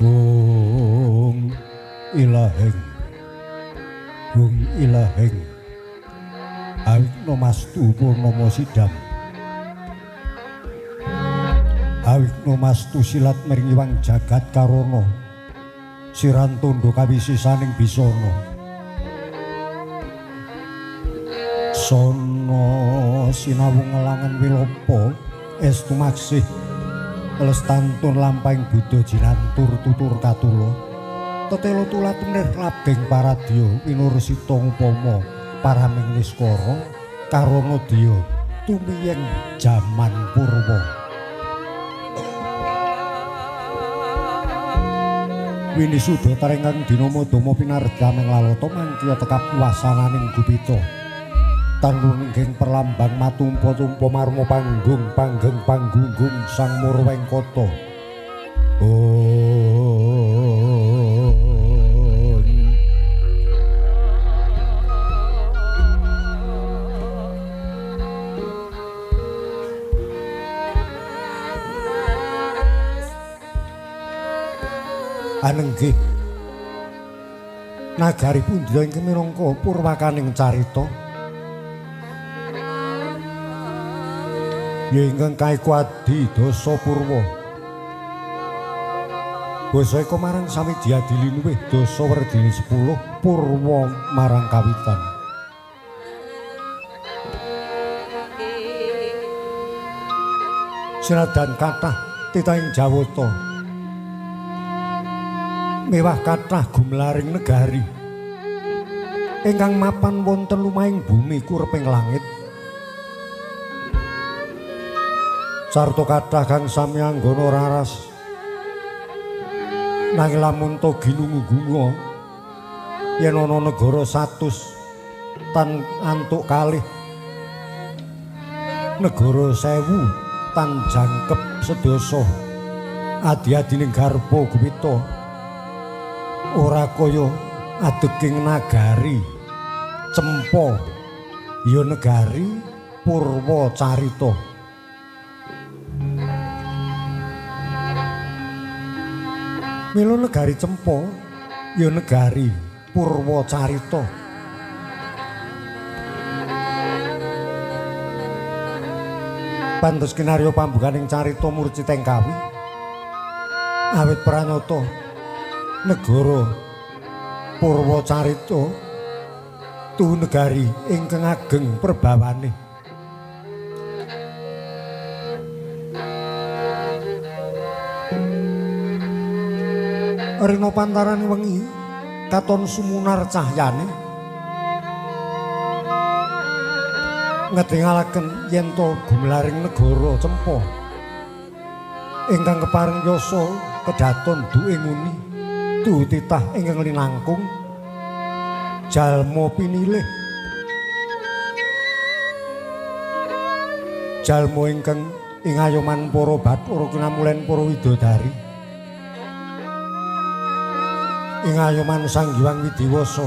Hung ilaheng, hung ilaheng, awikna mastu purnama sidam, awikna mastu silat mringiwang jagat karana, siran tondo kawisisaning bisana. Sono sinawung ngelangan wilopo estu maksih lestantun lampahing buddha jinantur tutur katula tetela tulat menir labeng paradya winursita upama paraming niskara karana dya tumiyeng jaman purwa. Winisuda taringkang dina madama pinardameng lalata mangkiya tekap wasananing gupita. Tanungging perlambang matumpa-tumpa marma panggung panggeng panggunggung sang Murwengkata. Anenggih nagari pundha ingkang minangka purwakaning carita ya ingkang kaiku adi dasa purwa. Basa eka marang samidya dilinuwih dasa werdine 10 purwa marang kawitan. Sinadan kathah titahing Jawata mewah kathah gumlaring negari ingkang mapan wonten lumahing bumi kureping langit. Sarta kathah kang sami anggana raras nanging lamun ta ginungu gunga yen ana negara 100 tan antuk kalih, negara 1000 tan jangkep sedasa, adi-adining garpa gupita ora kaya adeking nagari Cempa ya negari Purwa Carita. Mila negari Cempa ya negari Purwa Carita. Pantes kinarya pambukaning carita murciteng kawi awit pranyata negara Purwa Carita tuhu negari ingkang ageng perbawane. Rina pantarane wengi katon sumunar cahyane ngedingalaken yen to gumlaring negara Cempa ingkang kepareng yasa kedaton duke nguni tuhu titah ingkang linangkung jalma pinilih, jalma ingkang ing ayoman para bathara kinamulen para widodari, ing ayoman Sang Hyang Widiwasa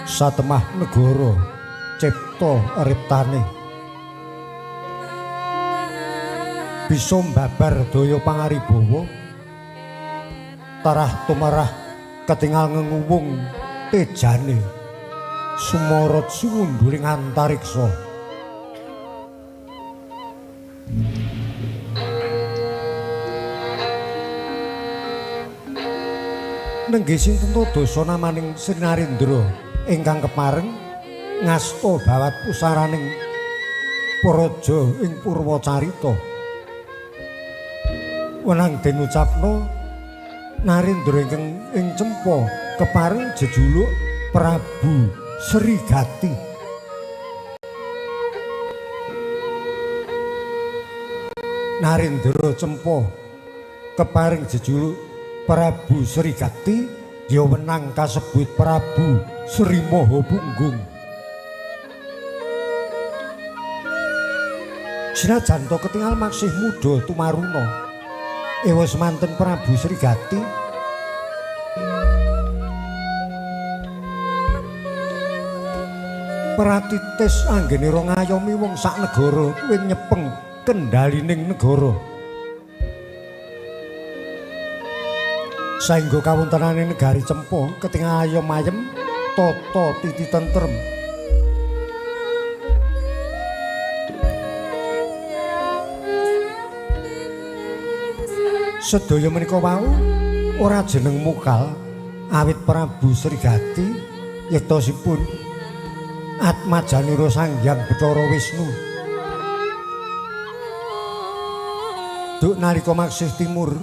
satemah negara cipta riptane bisa mbabar daya pangaribawa tarah tumarah ketingal ngenguwung tejane sumorot sumundhuling antariksa. Nenggih sinten to dasa namaning Sri Narendra ingkang kepareng ngasta bawat pusaraning praja ing Purwacarita. Wenang den ucapna Narendra ingkang ing Cempa kepareng jejuluk Prabu Srigati. Narendra Cempa kepareng jejuluk Prabu Srigati ya wenang kasebut Prabu Sri Maha Punggung. Senajan to ketingal masih muda tumaruna, ewa semanten Prabu Srigati pratitis anggene ora ngayomi wong sak negara kuwi nyepeng kendhalining negara. Saengga kawontenane negari Cempa ketingal ayom ayem tata titi tentrem. Sedaya menika wau ora jeneng mukal awit Prabu Srigati yektosipun Atmajanira Sang Hyang Bathara Wisnu. Duk nalika maksih timur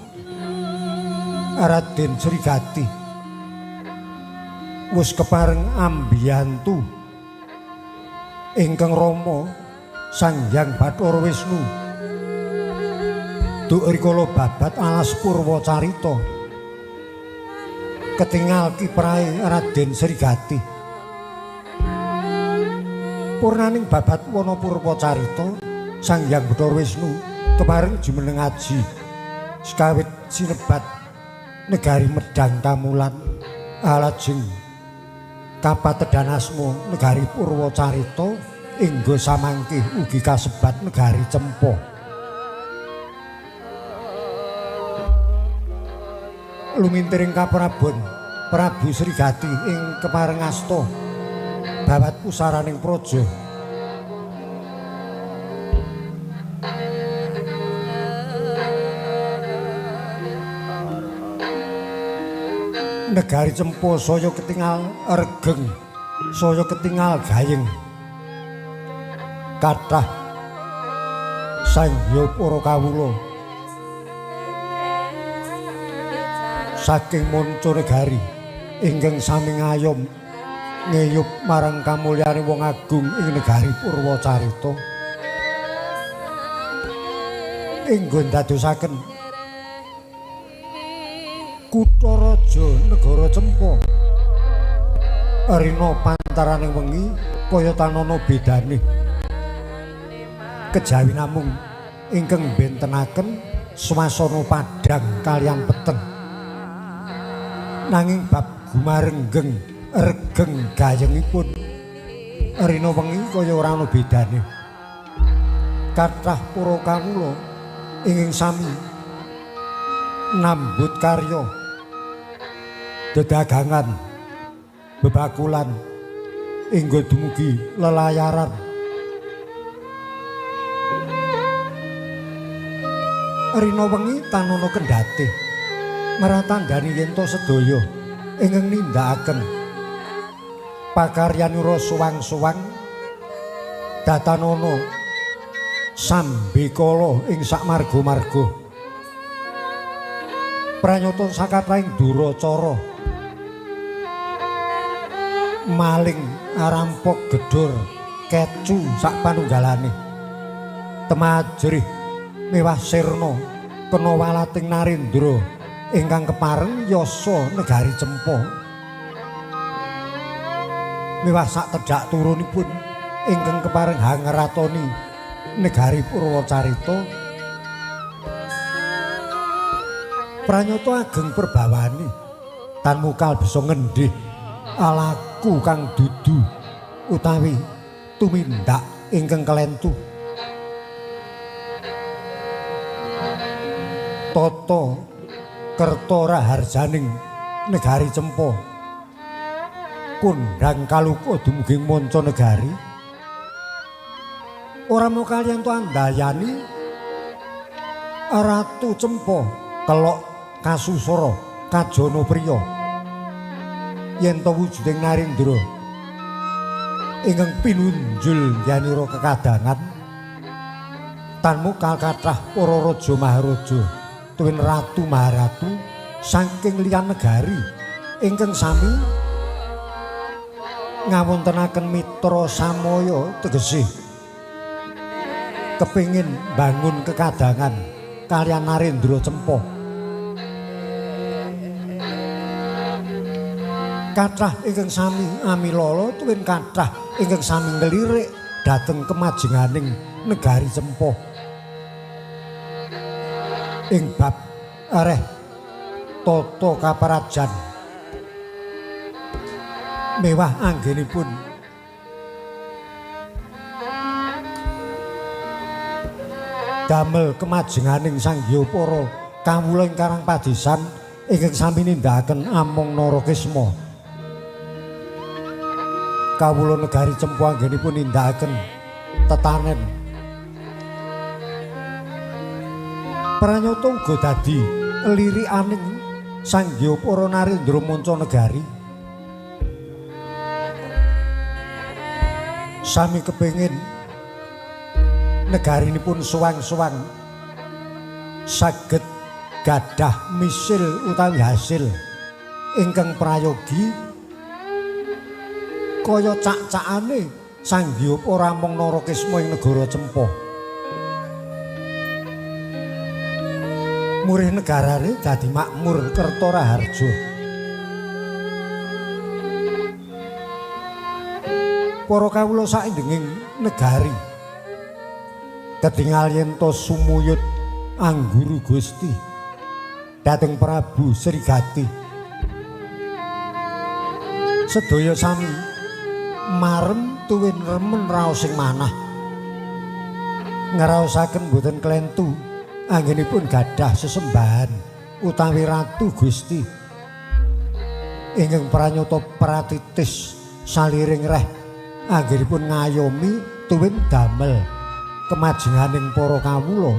Raden Srigati wis kepareng ambiyantu ingkang rama Sang Hyang Bathara Wisnu. Duk rikala babat alas Purwacarita ketingal kiprahe Raden Srigati. Purnaning babat wana Purwacarita Sang Hyang Bathara Wisnu kepareng jumeneng aji sekawit sinebat negari Medang Kamulan alajeng kapatedhan asma negari Purwacarita ingga samangke ugi kasebat negari Cempa. Lumintiring kaprabon Prabu Srigati ing kepareng asta babat pusaraning praja. Negari Cempa saya ketingal regeng, saya ketingal gayeng. Kathah sangya para kawula saking manca negari ingkang sami ngayom ngeyup marang kamulyane wong agung ing negari Purwacarita. Inggo ndadosaken kutha raja negara Cempa rina pantaraning wengi kaya tanana bedane. Kejawi namung ingkang bentenaken swasana padhang kaliyan peteng. Nanging bab gumarenggeng regeng gayengipun rina wengi kaya ora ana bedane. Kathah para kawula ingkang sami nambut karya dedagangan bebakulan inggo dumugi lelayaran. Rina wengi tanana kendhate maratandhani yen to sedaya ingkang nindakaken pakaryanira suwang-suwang datanana sambekala ing sakmarga-marga. Pranyata sakathahing duracara maling rampok gedor kecu sak panunggalane temajrih mewah sirna kena walating narendra ingkang kepareng yasa negari Cempa. Mewah sak tedhak turunipun ingkang kepareng hangratoni negari Purwacarita. Pranyata ageng perbawane tan mukal bisa ngendhih alaku kang dudu utawi tumindak ingkang kelentu. Tata kerta raharjaning negari Cempa kondhang kaluka dumugi manca negari. Ora mung kaliyan to andayani Ratu Cempa kelok kasusara kajana priya yen to wujuding narendra ingkang pinunjul yanira kekadangan tan mukal kathah para raja maharaja tuwin ratu maharatu saking liyan negari ingkang sami ngawontenaken mitra samaya tegese kepingin bangun kekadangan kaliyan Narendra Cempa. Kathah ingkang sami amilala tuwin kathah ingkang sami nglirik dhateng kemajenganing negari Cempa. Ing bab areh tata kaparajan mewah anggenipun damel kemajenganing sangya para kawula ing Karang Padesan ingkang sami nindakaken among Narakisma. Kawula negari Cempo anggenipun nindakaken tetanen. Pranyata uga dadi lirikaning Sang Hyang Para Narendra manca negari. Sami kepengin negarinipun suwang-suwang saged gadah misil utawi hasil ingkang prayogi kaya cak-cakane Sang Hyang Para Among Narakisma ing negara Cempo. Murih negarane dadi makmur kerta raharja. Para kawula saindenging negari ketingal yen to sumuyut angguru Gusti dhateng Prabu Srigati. Sedaya sami marem tuwin remen raos sing manah, ngraosaken boten klentu anggenipun gadah sesembahan utawi Ratu Gusti ingkang pranyata pratitis saliring reh anggenipun ngayomi tuwin damel kemajenganing para kawula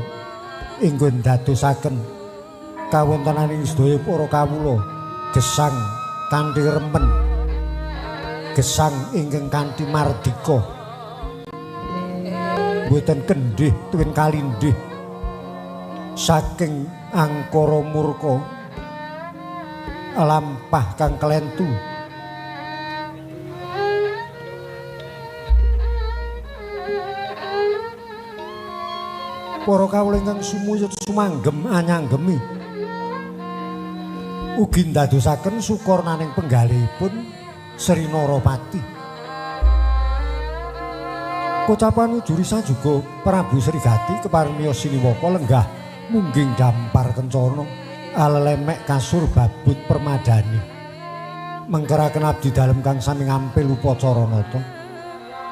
inggun dadosaken kawontenaning sedaya para kawula gesang kanthi remen, gesang ingkang kanthi mardika, boten kendhih tuwin kalindhih saking angkara murka lampah kang klentu. Para kawula ingkang sumuyut sumanggem anyanggemi ugi ndadosaken sukornaning penggalihipun Sri Narapati. Kocapan ujurisa juga Prabu Srigati kepareng miyos siniwaka lenggah mungging dampar kencana alelemek kasur babut permadani mengkeraken abdi dalem kang sami ngampil upacara nata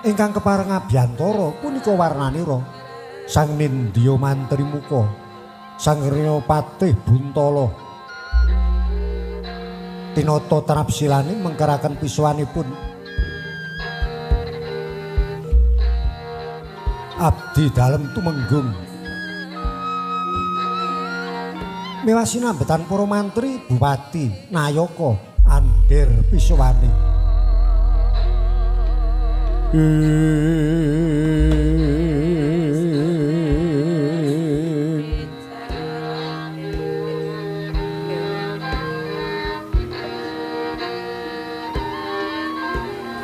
ingkang kepareng abiyantara punika warnanira Sang Nindya Mantri Muka, Sang Riyapatih Buntala tinata trapsilane mengkeraken pisuwanipun abdi dalem tumenggung. Mewah sinambetan para mantri, bupati, nayaka andher pisuwane.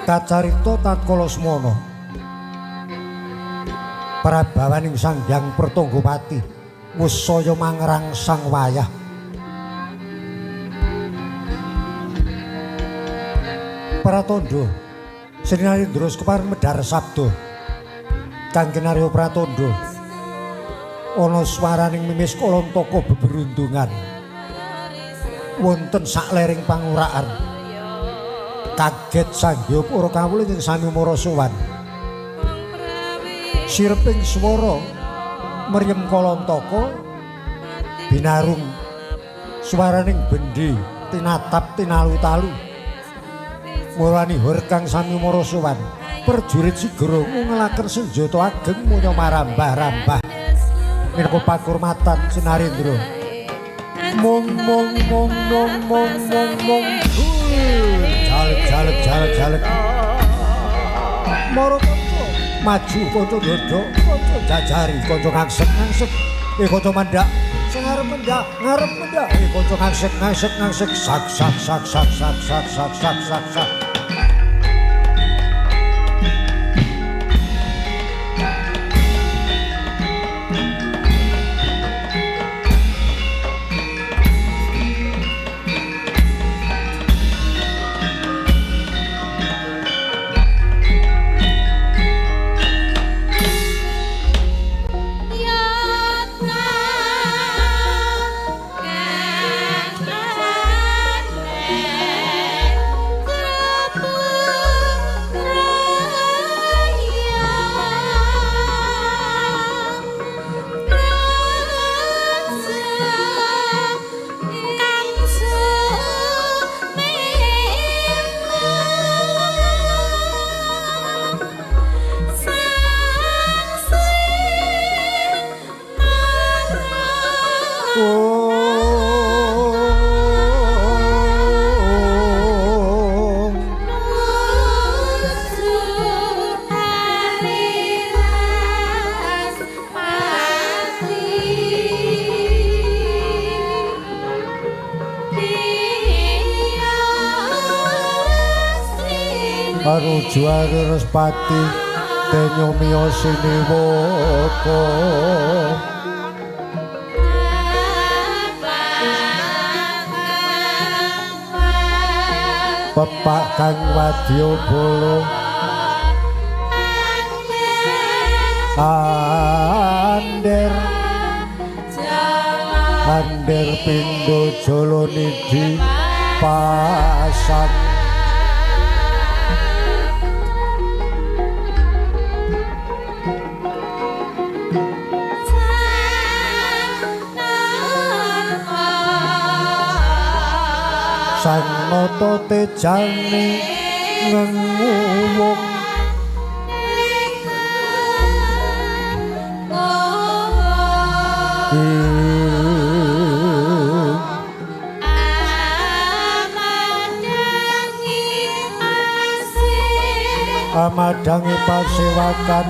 Kacarita tatkala semana prabawaning Sang Hyang Pertanggapati wis saya mangrangsang wayah. Pratandha Sri Narendra kepareng medhar sabda kang kinarya pratandha ana swaraning mimis kalantaka beberundungan wonten saklering panguraan. Kaget Sang Hyang Para kawula ingkang sami mara sowan. Sireping swara meryem kalantaka binarung swaraning bendi tinatap tinalu-talu murani hur kang sami mara sowan. Prajurit sigra ngelaken senjata ageng munya marambah-rambah minangka pakurmatan Sinarendra. Mong mong mong mong mong mong mong jalek jalek jalek jalek mara kanca maju kanca ndodhok kanca jajari kanca ngangsek ngangsek kanca mandhak sing arep mendhak ngarep mendhak kanca ngangsek ngangsek ngangsek sak sak sak sak sak sak sak sak sak sak. Yatna Aruju Respati denyo miya siniwaka. Pepak kang wadya bala ander ander pindha jala nidhi pasang. Sang nata tejane ngenguwung amadhangi pasewakan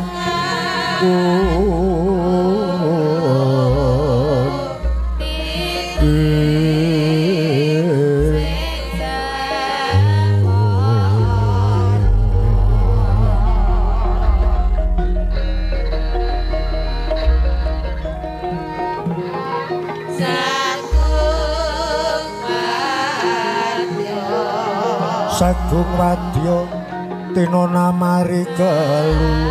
Sagung wadya tinona mari kelu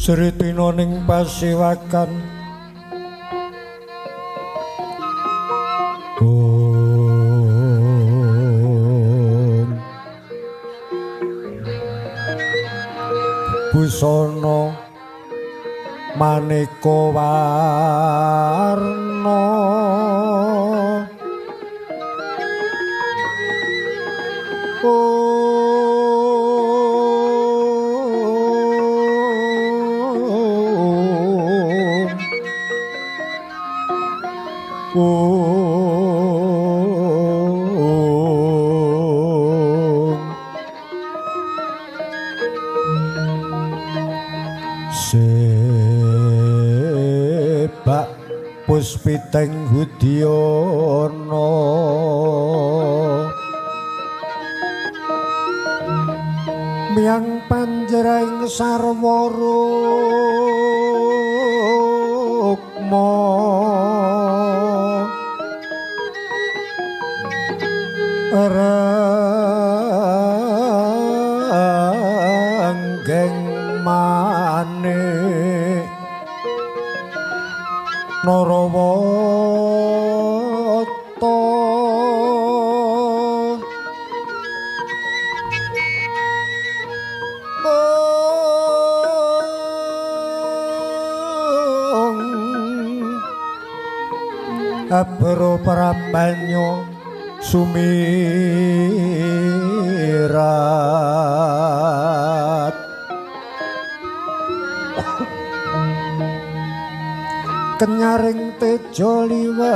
Sritina ning pasewakan Om busana maneka warna Sebak puspiteng hudyana miyang panjeraing sarwa rukma ranggeng manik Narawata Abro prabanyo sumirat kenyaring tejo liweran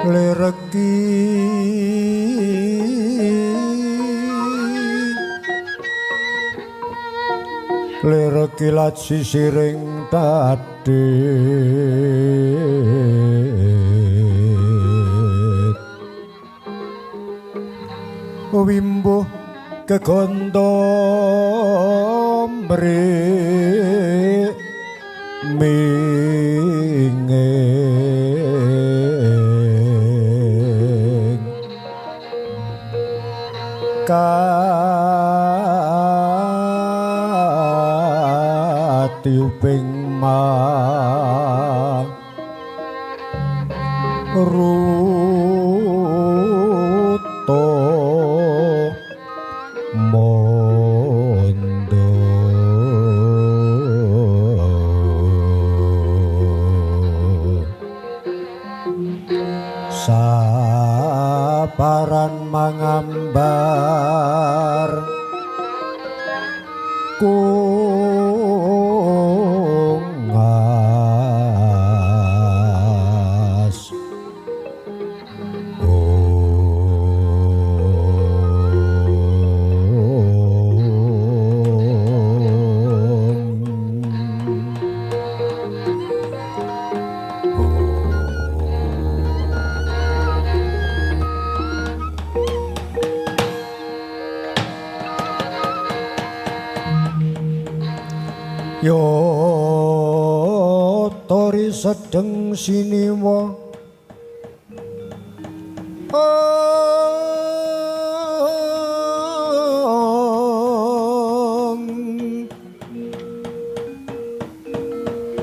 lereki Ilat sisiring tadit wimbuh kegondo mri minging katiuping ma ruto mondo saparan mangambar kungas Yo tori sedeng siniwa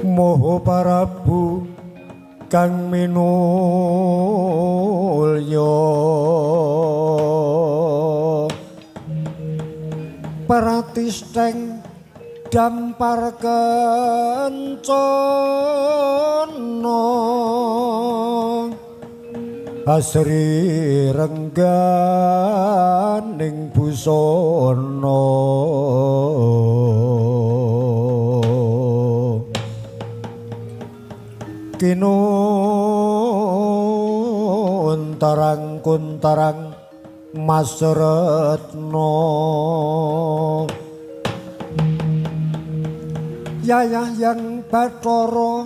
Moho Prabu kang minulya Pratisteng dampar kencana asri rengganing busana kinun tarang kuntarang Mas Retno Yayah yang Bathara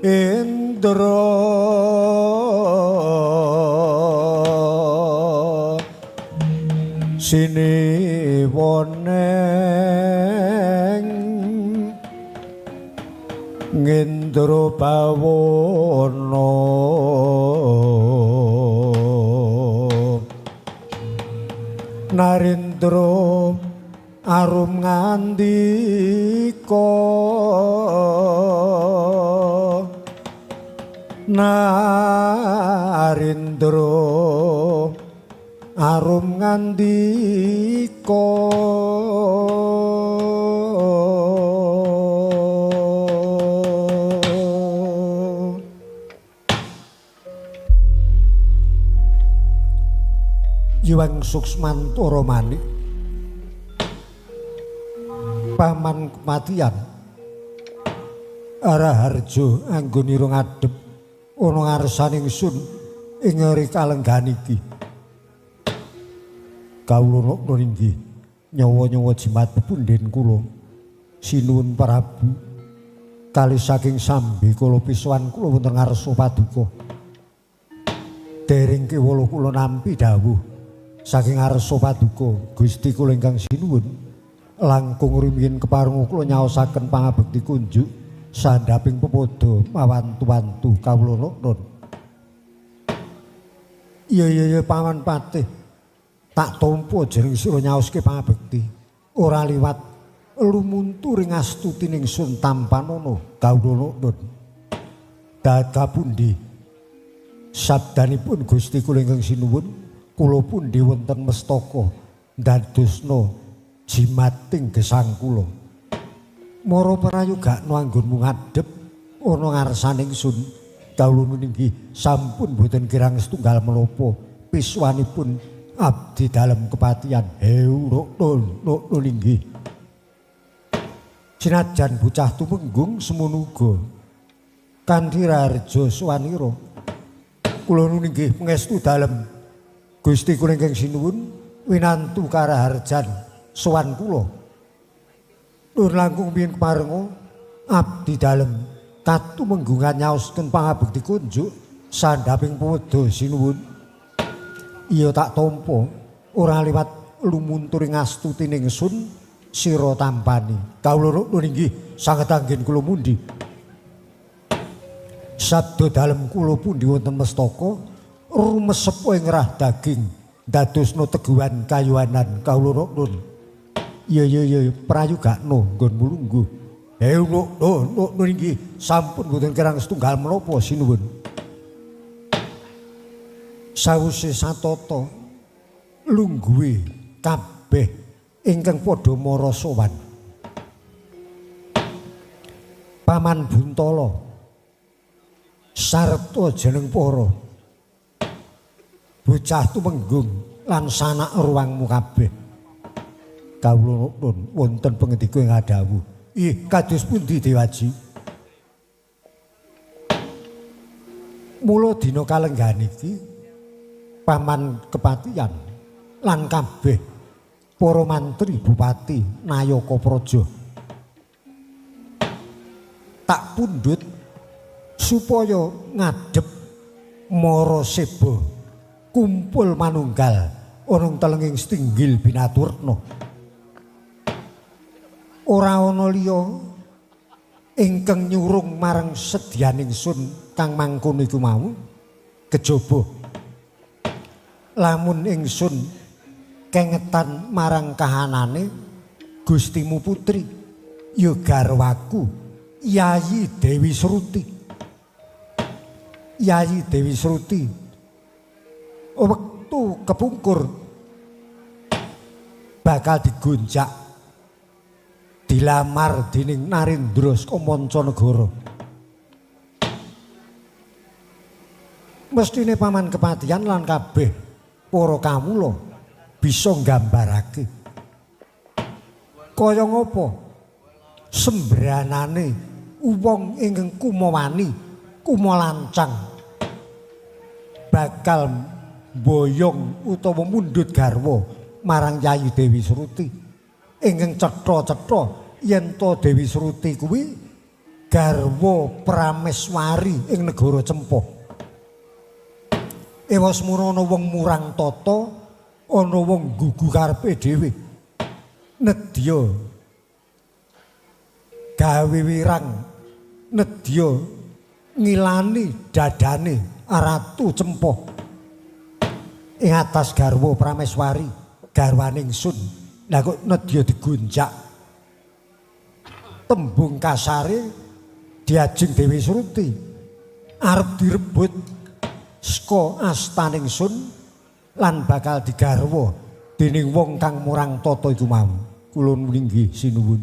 Indra sini woneng Ngendra bawana Narendra arum ngandika Narendra arum ngandika Yuwang Suksmantara manik paman kematian Raharja anggonira ngadhep ana ngarsane ingsun ing eri kalenggahan iki. Kawula nukna inggih nyawa-nyawa jimat pepundhen kula sinuwun Prabu kalih saking sambi kula pisuwan kula wonten ngarsa paduka. Dereng kewala kula nampi dawuh saking ngarsa paduka Gusti kula ingkang sinuwun langkung rumiyin kepareng kula nyaosaken pangabekti kunjuk sandhaping pepodo mawantu-wantu kawula nukun. Iya iya iya paman patih tak tampa jeneng sira nyaoske pangabekti ora liwat lumuntu ring astuti ningsun tampanana kawula nukun. Dada pundi sabdanipun Gusti kula ingkang sinuwun kula pundi wonten mestaka ndadosna jimating gesang kula. Mara prayogakno anggonmu ngadhep ana ngarsane ingsun kawula ninggi sampun boten kirang setunggal menapa piswanipun abdi dalem kepatihan. Heu rukun inggih. Sinajan bocah tumenggung semono uga kanthi raharja suwanira kula nunggih pangestu dalem Gusti kula ingkang sinuwun winantu karaharjan sowan kula. Nur langkung piyen keparenga abdi dalem katumenggungan nyaosken pangabekti kunjuk sandhaping puwedha sinuwun. Iya tak tampa ora liwat lumunturing astutining sun sira tampani. Kawula nuwun inggih sanget anggen kula mundhi. Sabda dalem kula pundi wonten mestaka rumesep ing rah daging dadosna teguhan kayuwanan kawula nuwun. Iya iya iya prayugakno nggonmu lungguh. Nuwun inggih sampun boten kirang setunggal menapa sinuwun. Sawise satata lungguhe kabeh ingkang padha mara sowan. Paman Buntala sarta jeneng para bocah tumenggung lan sanak ruangmu kabeh. Kawula nuwun wonten pangendika ing adhawuh. Ih, kados pundi Dewaji? Mula dina kalenggahan iki paman kepatihan lan kabeh para mantri bupati nayaka praja tak pundhut supaya ngadhep mara seba kumpul manunggal ana telenging stinggil binaturna. Ora ana liya ingkang nyurung marang sedyaning sun kang mangkono iku mau kejaba lamun ingsun kengetan marang kahanane Gustimu putri ya garwaku Yayi Dewi Sruti. Yayi Dewi Sruti wektu kepungkur bakal digonjak dilamar dening Narendra saka mancanegara. Mestine paman kepatihan lan kabeh para kawula bisa nggambarake kaya ngapa sembranane wong ingkang kumawani kumalancang bakal mboyong utawa mundhut garwa marang Yayi Dewi Sruti ingkang cetha-cetha yen to Dewi Sruti kuwi garwa Prameswari ing negara Cempa. Ewa semono ana wong murang tata, ana wong gugu karepe dhewe. Nedya gawe wirang, nedya ngilani dadane Ratu Cempa. Ing atas garwa Prameswari, garwane ingsun. Lah kok nedya digonjak. Tembung kasare diajeng Dewi Sruti arep direbut saka astaning sun lan bakal digarwa dening wong kang murang tata iku mau. Kula nuwun inggih sinuwun.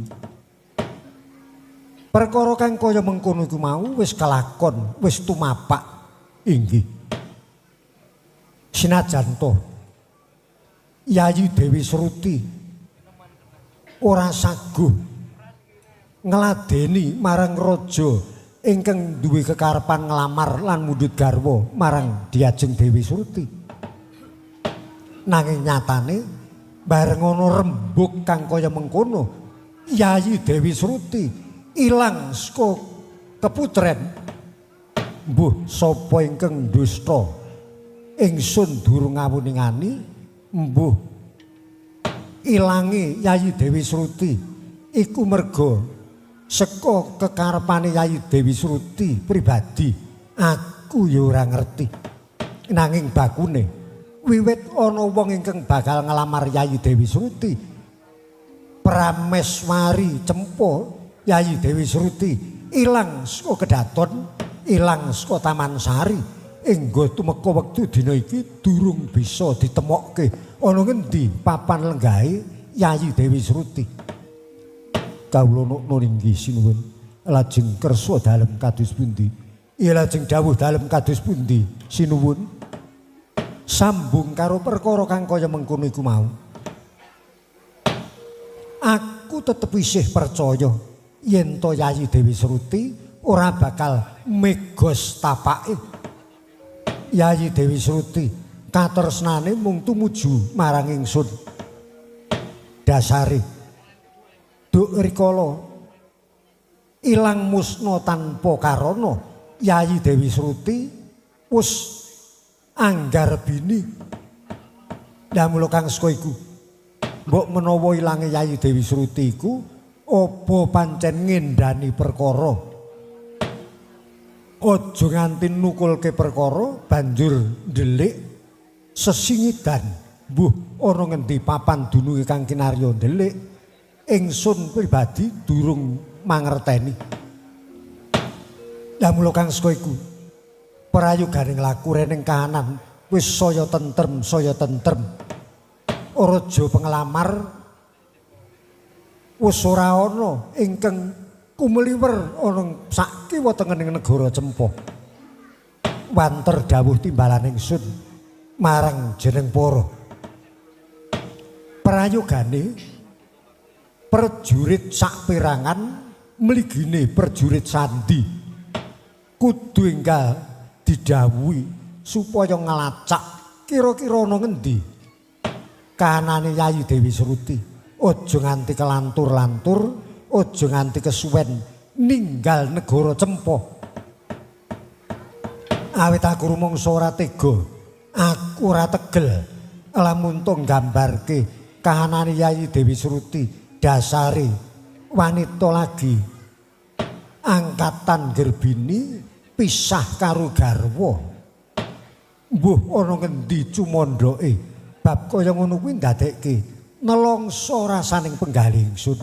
Perkara kang kaya mengkono iku mau wis kelakon, wis tumapak inggih. Sinajan to Yayi Dewi Sruti ora saguh ngladeni marang raja ingkang duwe kekarepan nglamar lan mundhut garwa marang diajeng Dewi Sruti. Nanging nyatane bareng ana rembug kang kaya mengkono, Yayi Dewi Sruti ilang saka keputren. Mbuh sapa ingkang dusta ingsun durung ngawuningani, mbuh ilange Yayi Dewi Sruti iku merga saka kekarepane Yayi Dewi Sruti pribadi, aku ya ora ngerti. Nanging bakune wiwit ana wong ingkang bakal nglamar Yayi Dewi Sruti, Prameswari Cempa Yayi Dewi Sruti ilang saka kedaton, ilang saka Taman Sari, enggo tumeka wektu dina iki durung bisa ditemokke ana ngendi papan lenggahe Yayi Dewi Sruti. Kawula nuwun inggih sinuwun. Lajeng kersa dalem kados pundi? Iya lajeng dawuh dalem kados pundi sinuwun? Sambung karo perkara kang kaya mengkono iku mau. Aku tetep isih percaya yen to Yayi Dewi Sruti ora bakal megos tapake. Yayi Dewi Sruti katresnane mung tumuju marang ingsun. Dasare Duk rikala ilang musna tanpa karana, Yayi Dewi Sruti wis anggar bini. Lah mula kang saka iku, mbok menawa ilange Yayi Dewi Sruti iku apa pancen ngendani perkara. Aja nganti nukulke perkara banjur ndelik sesingidan mbuh ana ngendi papan dununge kang kinarya ndelik, ingsun pribadi durung mangerteni. Lah mula kang saka iku prayogane nglaku reneng kahanan wis saya tentrem, saya tentrem. Raja pengelamar wis ora ana ingkang kumeliwer ana sak kiwa tengening negara Cempa. Wanter dawuh timbalan ingsun marang jeneng para prayogane prajurit saperangan mligine prajurit sandi kudu enggal didhawuhi supaya nglacak kira-kira ana ngendi kahanane Yayi Dewi Sruti. Aja nganti kelantur-lantur, aja nganti kesuwen ninggal negara Cempa. Awit aku rumangsa ora tega, aku ora tegel lamun to nggambarke kahanane Yayi Dewi Sruti dasare wanita lagi angkatan gerbini pisah karo garwa. Mbuh ana ngendi cumondoke bab kaya ngono kuwi ndadekke nelongso rasaning penggalih ingsun.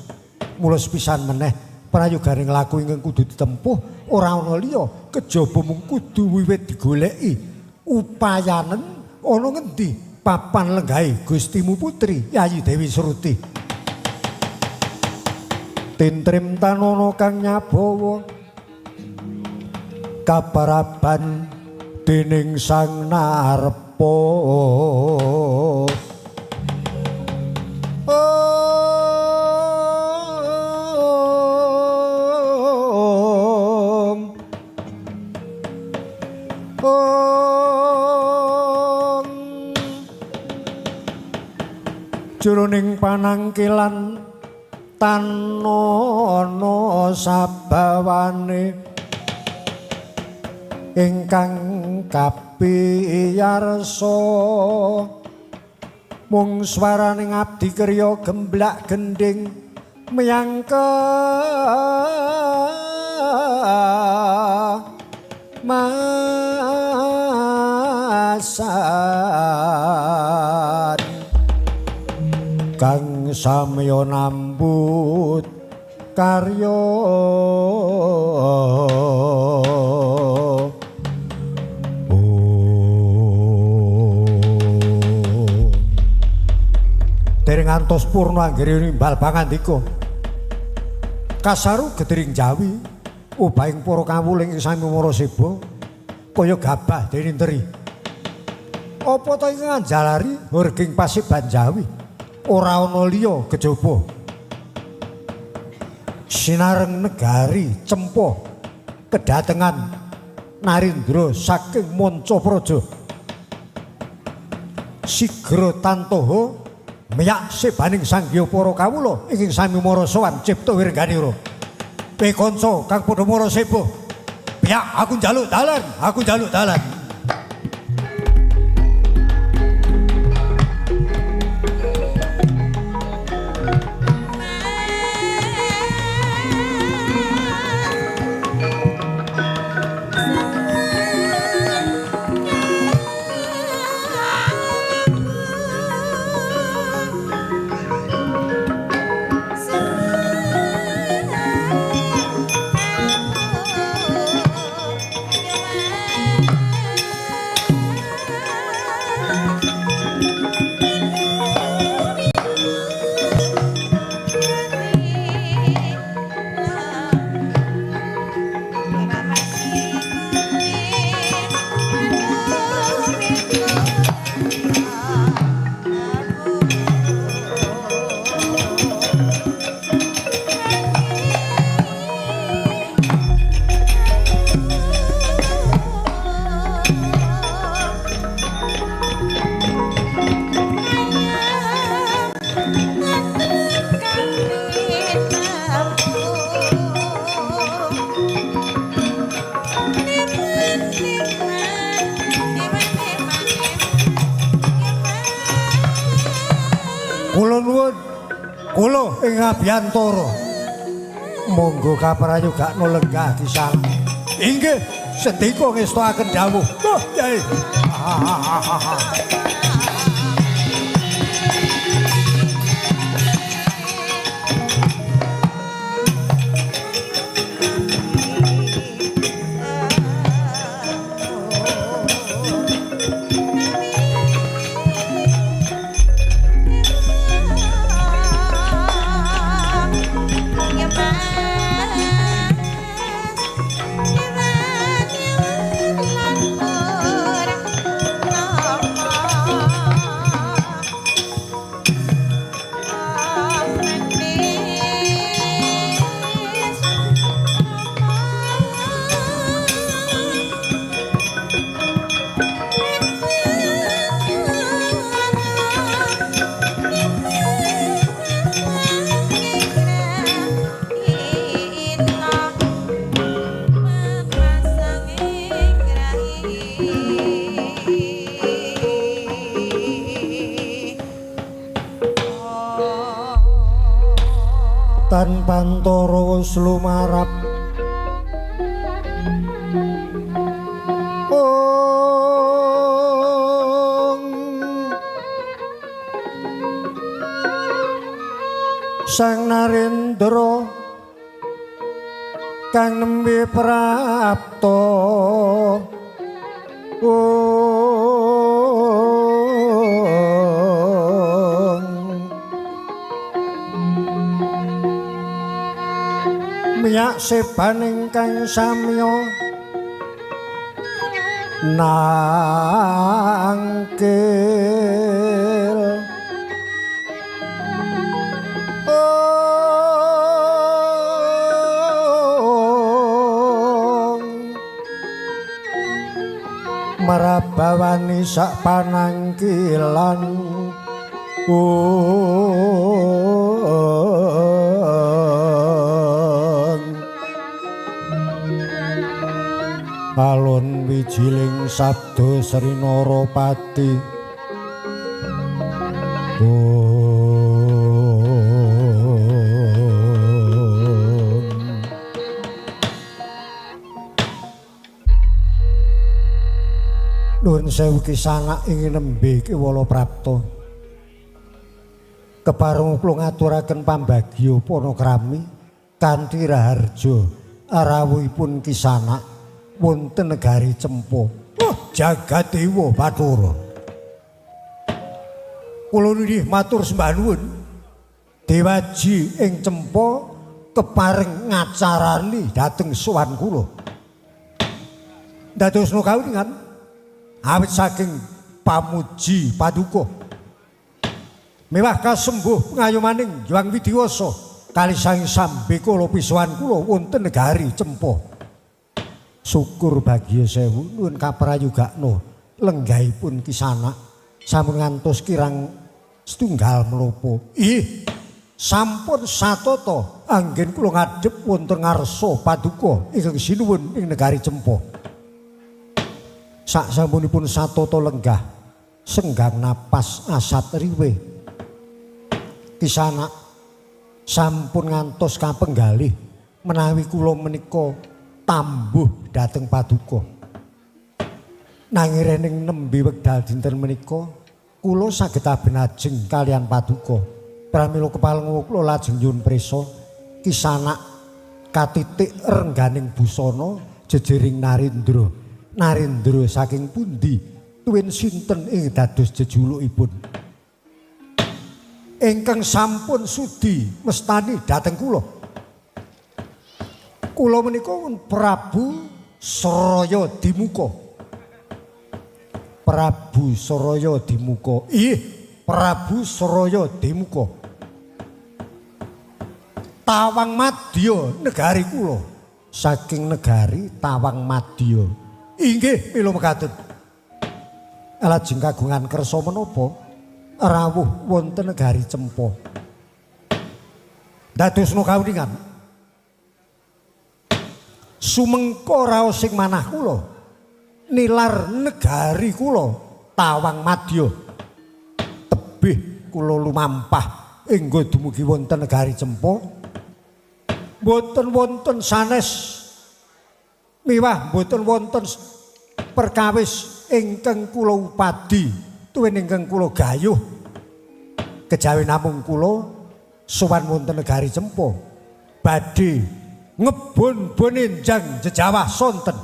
Mula sepisan meneh prayogane nglaku ingkang kudu ditempuh ora ana liya kejaba mung kudu wiwit digoleki upayanen ana ngendi papan lenggahe Gustimu Putri Yayi Dewi Sruti. Tintrim tanana kang nyabawa kaparaban dening Sang Narpa. Om Om jroning panangkilan tanana sabawane ingkang kapiyarsa mung swaraning abdi kriya gemblak gendhing miyangke masan kang samya nambut karya. Dereng ngantos purna anggere nimbal pangandika. Kasaru getiring Jawi obahing para kawula ing sami mara seba kaya gabah dening teri. Apa ta ing nganjalari horging paseban Jawi ora ana liya kejaba sinareng negari Cempa kedatengan Narendra saking Manca Praja. Sigra tantoha miyak sebaning sangya para kawula ingkang sami mara sowan cipta wirengganira. Kowe kanca kang padha mara seba, piyak aku njaluk dalan, aku njaluk dalan. Thank you. ing abiyantara. Monggo kaprayogakno lenggah Kisanak. Inggih, sendika ngestoaken dawuh. Oh, Yai. Tan pantara wis lumarap ong Sang Narendra kang nembe prapta miyak seban ingkang samya nangkil ong marabawani sak panangkilan alon wijiling sabda Sri Narapati. Nuwun sewu Kisanak ing nembe kewala prapta. Kepareng kula ngaturaken pambagya panakrami kanthi raharja rawuhipun Kisanak wonten negari Cempa. Oh, jagat dewa Bathara. Kula nggih matur sembah nuwun. Dewaji ing Cempa kepareng ngacarani dhateng sowan kula. Dadosna kawuningan awit saking pamuji paduka. Mewah kasembuh pengayomaning Hyang Widiwasa kalih sang sambekala pisuwan kula wonten negari Cempa. Syukur bagya sewu nuwun kaprayogakno lenggahipun Kisanak sampun ngantos kirang setunggal menapa. Ih, sampun satata anggen kula ngadhep wonten ngarsa paduka ingkang sinuwun ing negari Cempa. Sak sampunipun satata lenggah senggang napas asat riwe. Kisanak sampun ngantos kapenggalih menawi kula menika tambuh dhateng paduka. Nanging rening nembe wekdal dinten menika kula saged abenajeng kaliyan paduka. Pramila kepaleng kula lajeng nyuwun prisa Kisanak katitik rengganing busana jejering Narendra. Narendra saking pundi tuwin sinten ing dados jejulukipun? Ingkang sampun sudi mestani dhateng kula. Kula menika Prabu Saraya Dimuka. Prabu Saraya Dimuka. Ih, Prabu Saraya Dimuka. Tawang Madya negari kula. Saking negari Tawang Madya. Inggih mila mekaten. Lajeng kagungan kersa menapa rawuh wonten negari Cempa. Dadosna kawuningan. Sumengko raos sing manah kula nilar negari kula Tawang Madya. Tebih kula lumampah engga dumugi wonten negari Cempa. Mboten wonten sanes miwah mboten wonten perkawis ingkang kula upadi tuwin ingkang kula gayuh kejawi namung kula sowan wonten negari Cempa badhe ngebon-bone njang jejawah sonten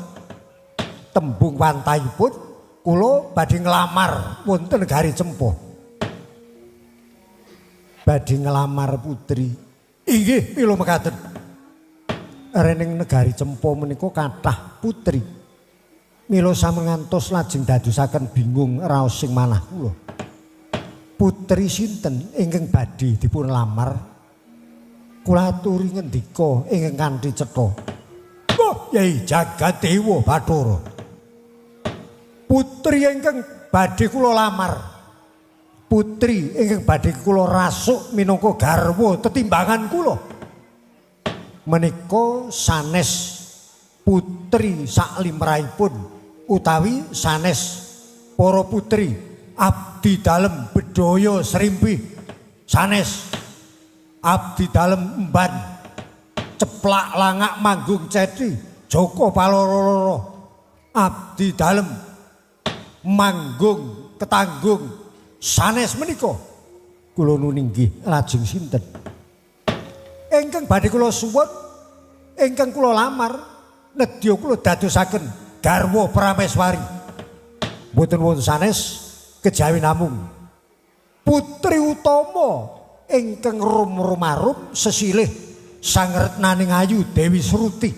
tembung wantahipun kula badhe nglamar wonten negari Cempa badhe nglamar putri. Inggih mila mekaten. Rening negari Cempa menika kathah putri. Mila samengantos lajeng dadosaken bingung raos sing manah kula. Putri sinten ingkang badhe dipun lamar? Kula aturi ngendika ingkang kanthi cetha. Oh, Yai Jagadewa Bathara. Putri ingkang badhe kula lamar. Putri ingkang badhe kula rasuk minangka garwa tetimbangan kula. Menika sanes putri saklimrahipun utawi sanes para putri abdi dalem Bedhaya Srimpi, sanes abdi dalem Emban Ceplak Langak Manggung Ceti Joko Paloro, abdi dalem Manggung Ketanggung, sanes menika kula nuninggih lajeng sinten ingkang badhe kula suwun, ingkang kula lamar nedya kula dadosaken garwa prameswari. Mboten wonten sanes kejawi namung putri utama ingkang rum-rumarum sesilih sang retnaning ayu Dewi Sruti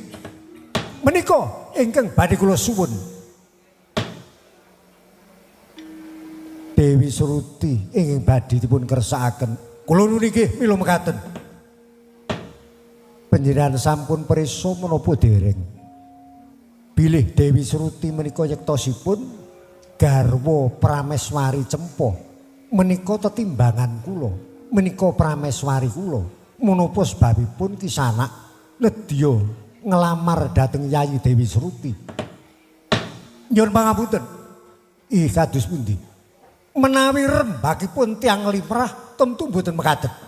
menika ingkang badhe kula suwun. Dewi Sruti ingkang badhe dipun kersakaken kula nuwun inggih mila mekaten. Panjenengan sampun prisa menapa dereng bilih Dewi Sruti menika yektosipun garwa prameswari Cempa menika tetimbangan kula, menika prameswari kula. Menapa sebabipun kisanak nedya nglamar dhateng Yayi Dewi Sruti? Nyuwun pangapunten. Ih kados pundi? Menawi rembagipun tiyang limrah tentu mboten mekaten.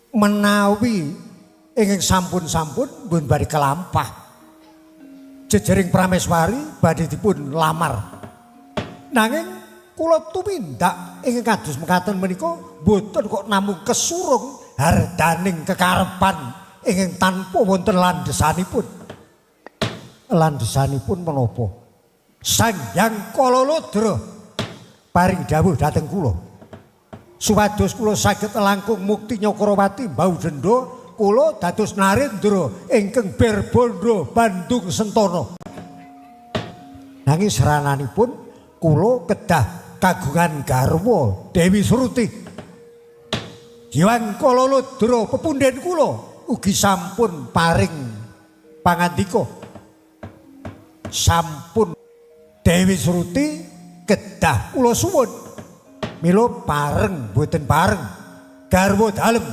Menawi ingkang sampun-sampun mbun badhe kelampah jejering prameswari badhe dipun lamar. Nanging kula tumindak ingkang kados mekaten menika mboten kok namung kesurung hardaning kekarepan ingkang tanpa wonten landhesanipun. Landhesanipun menapa? Sang Hyang Kalaludra paring dawuh dhateng kula supados kula saged langkung mukti Nyakrawati mbau denda kula dados narendra ingkang berbandha Bandung Sentana. Nanging serananipun kula kedah kagungan garwa Dewi Sruti. Hyang Kalaludra pepunden kula ugi sampun paring pangandika. Sampun Dewi Sruti kedah kula suwun. Mila pareng mboten pareng garwa dalem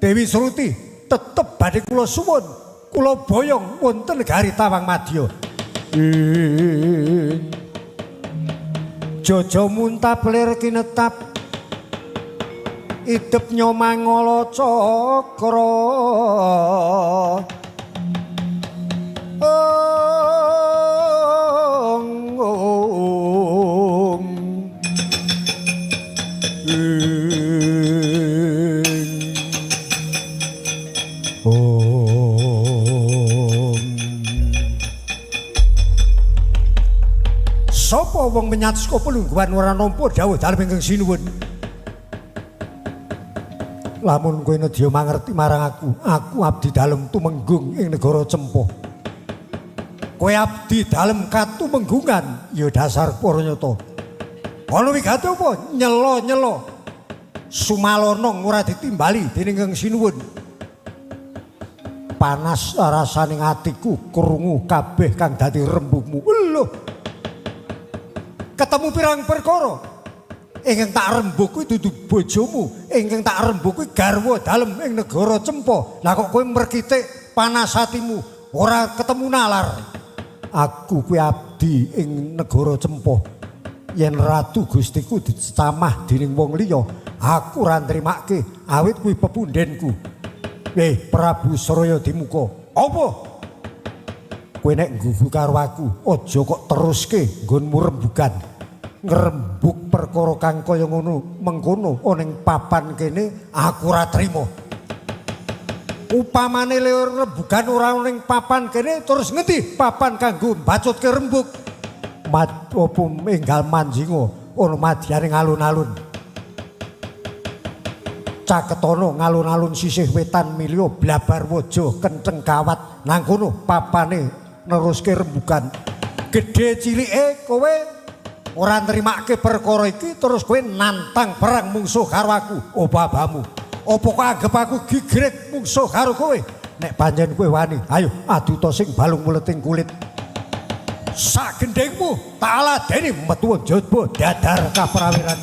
Dewi Sruti tetep badhe kula suwun, kula boyong wonten negari Tawang Madya. Jojo muntap lir kinetap idep nyomangala cakra. Sapa wong menyat saka pelungguhan ora nampa dawuh dalem ingkang sinuwun. Lamun kowe nedya mangerti marang aku, aku abdi dalem tumenggung ing negara Cempa. Kowe abdi dalem katumenggungan ya dasar para nyata. Ana wigati apa? Nyela-nyela. Sumalana ora ditimbali dening ingkang sinuwun. Panas rasane atiku krungu kabeh kang dadi rembugmu. Lho. Ketemu pirang perkara ingkang tak rembug kuwi dudu bojomu, ingkang tak rembug kuwi garwa dalem ing negara Cempa. Lah kok kowe merkitik panas atimu, ora ketemu nalar. Aku kuwi abdi ing negara Cempa. Yen ratu Gustiku dicamah dening wong liya, Aku ora nrimake awit kuwi pepundhenku. Prabu Saraya Dimuka, apa? Kowe nek nggugu karo aku, aja kok teruske nggonmu rembugan. Ngrembug perkara kang kaya ngono mengkono ana ing papan kene aku ora trima. Upamane le rembugan ora ana ing papan kene terus ngendi papan kanggo mbacutke rembug? Opo enggal manjinga ana madyane alun-alun. Caketana ngalun-alun sisih wetan milya blabar waja kenceng kawat nang kono papane neruske rembugan. Gedhe cilike kowe ora nrimake perkara iki terus kowe nantang perang mungsuh karo aku. Apa abamu? Apa kok anggep aku gigrek mungsuh karo kowe? Nek pancen kowe wani, ayo aduta sing balung muleting kulit. Sak gendhengmu tak ladeni metu njaba dadar kaprawiran.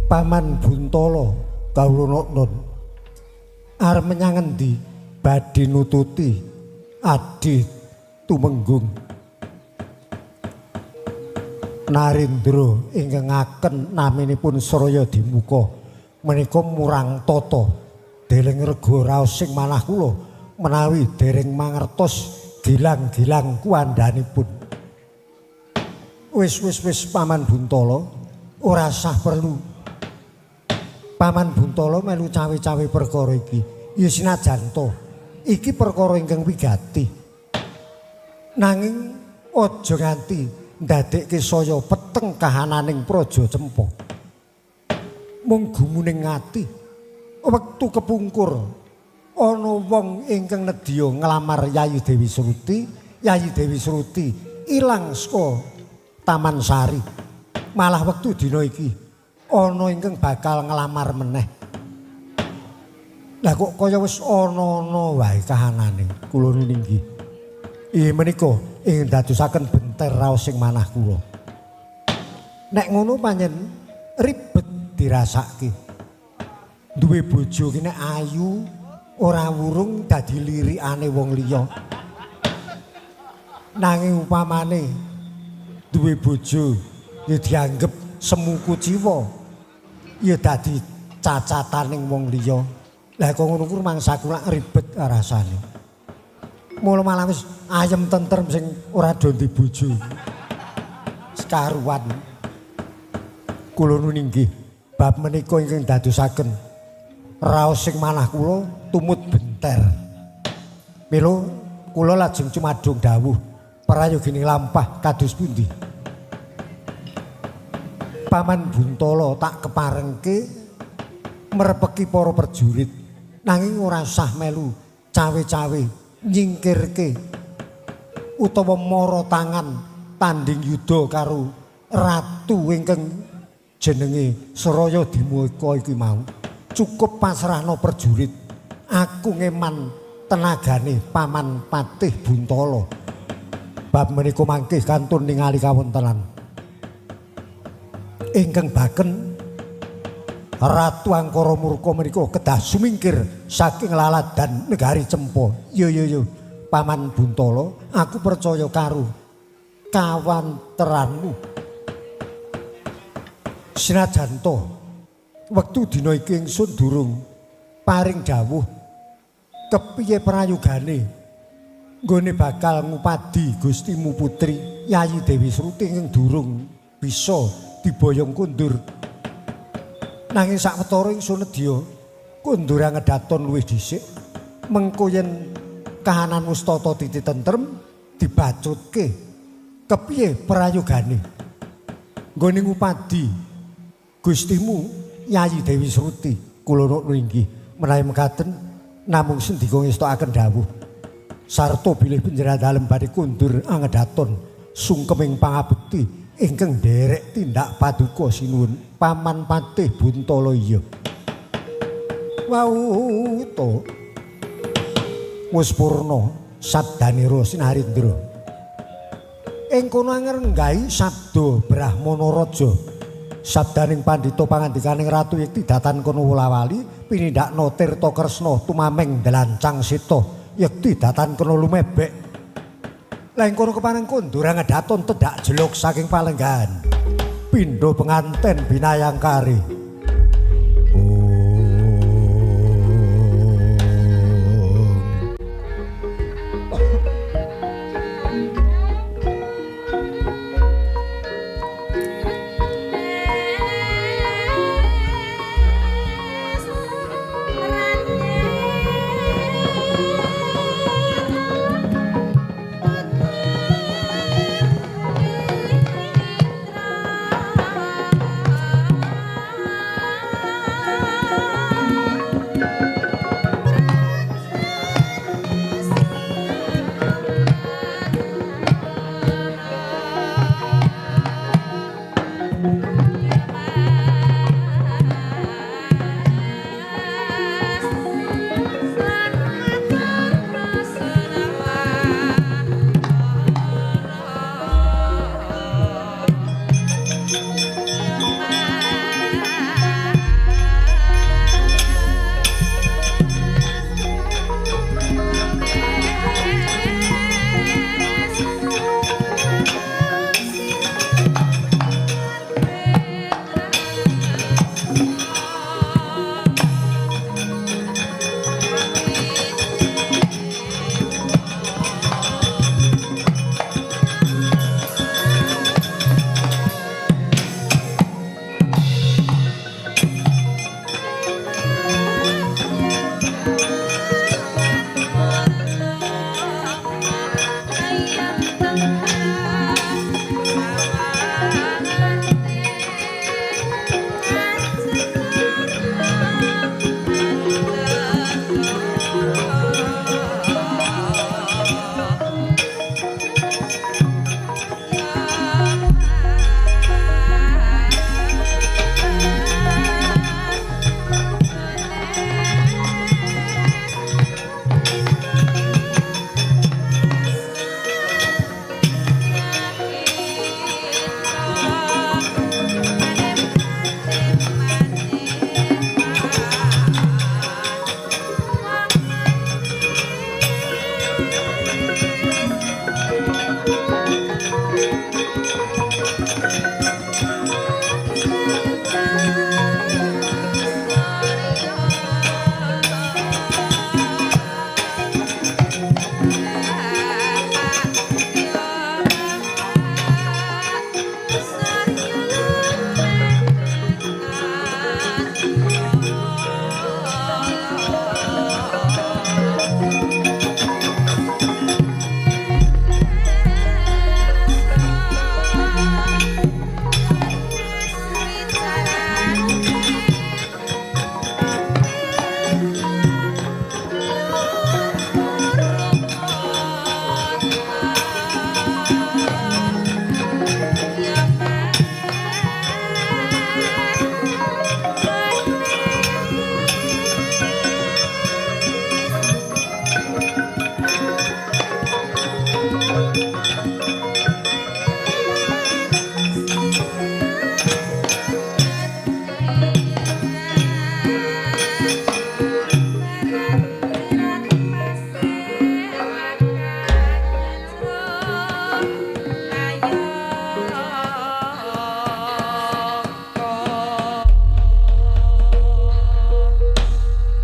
Paman Buntala kawula nun arep menyang endi badhe nututi Adi Tumenggung Narendra ingkang ngaken naminipun Saraya Dimuka menika murang tata dereng rega raos sing manah kula menawi dereng mangertos gilang-gilang kuandhanipun. Wis wis wis Paman Buntala ora sah perlu Paman Buntala melu cawe-cawe perkara iki. Ya senajan to, iki perkara ingkang wigati. Nanging aja nganti ndadekke saya peteng kahananing Praja Cempa. Mung gumuning ati wektu kepungkur ana wong ingkang nedya nglamar Yayi Dewi Sruti, Yayi Dewi Sruti ilang saka Taman Sari. Malah wektu dina iki ana ingkang bakal nglamar meneh. Lah kok kaya wis ana-ana wae kahanane. Kula nuninggi. Inggih menika ing dadosaken benter raos sing manah kula. Nek ngono pancen ribet dirasake. Duwe bojo ki nek ayu ora wurung dadi lirikane wong liya. Nanging upamane duwe bojo ya dianggep semu kuciwa ya dadi cacataning wong liya. Lah kok ngono ku rumangsaku lak ribet rasane. Mula malah wis ayem tentrem sing ora do ndi bojo. Sekaruan. Kula nuwun inggih bab menika ingkang dadosaken raos sing manah kula tumut benter. Mila kula lajeng cumadung dawuh prayogine lampah kados pundi? Paman Buntala tak keparengke merepeki para prajurit nanging ora sah melu cawe-cawe nyingkirke utawa mara tangan tanding yuda karo ratu ingkang jenenge Saraya Dimuka iki mau. Cukup pasrahno prajurit, aku ngeman tenagane Paman Patih Buntala. Bab menika mangke kantun ningali kawontenan ingkang baken Ratu Angkara Murka menika kedah sumingkir saking laladan negari Cempa. Yo yo yo Paman Buntala, aku percaya karo kawanteranmu. Senajan to wektu dina iki ingsun durung paring dawuh kepiye prayogane nggone bakal ngupadi Gustimu Putri Yayi Dewi Sruti ingkang durung bisa diboyong kondur. Nanging sawetara ingsun nedya kondur ngedaton luwih dhisik, mengko yen kahanan wis tata titi tentrem dibacutke kepiye prayogane. Nggone ngupadi Gustimu Yayi Dewi Sruti kula nuwun inggih menawi mekaten namung sendika ngestokaken dawuh sarta bilih panjenengan dalem badhe kundur angedaton sungkeming pangabekti ingkang nderek tindak paduka sinuwun Paman Patih Buntala. Iya wau to wis purna sabdanira Sinarindra. Ing kono ngrenggahi sabda Brahmana Raja. Sabdaning pandhita pangandikaning Ratu Yekti datan kono wolawali pinindakna Tirta Kresna tumameng dlancang seta yekti datan kono lumebek. Lah ing kono kepareng kondur angedaton tedhak jeluk saking palenggahan. Pindha penganten binayangkari.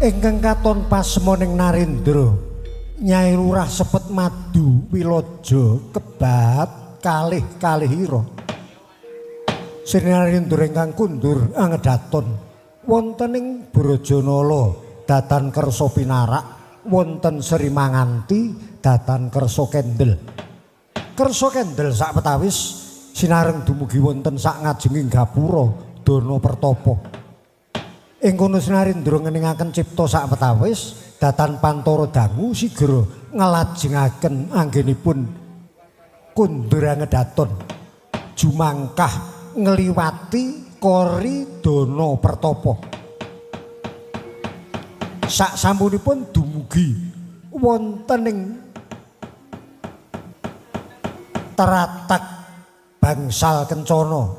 Ingkang katon pasmoning Narendra Nyai Lurah Sepet Madu Wilaja kebat kalih kalihira. Sri Narendra ingkang kundur angedaton wonten ing Brajanala datan kersa pinarak wonten Sri Manganti datan kersa kendel. Kersa kendel sakwetawis Sinareng dumugi wonten sak ngajenging gapura Dana Pertapa. Ing kono Sinarendra ngeningaken cipta sawetawis datan pantara dangu sigra nglajengaken anggenipun kundur angedaton jumangkah ngliwati kori Dana Pertapa. Sak sampunipun dumugi wonten ing teratak Bangsal Kencana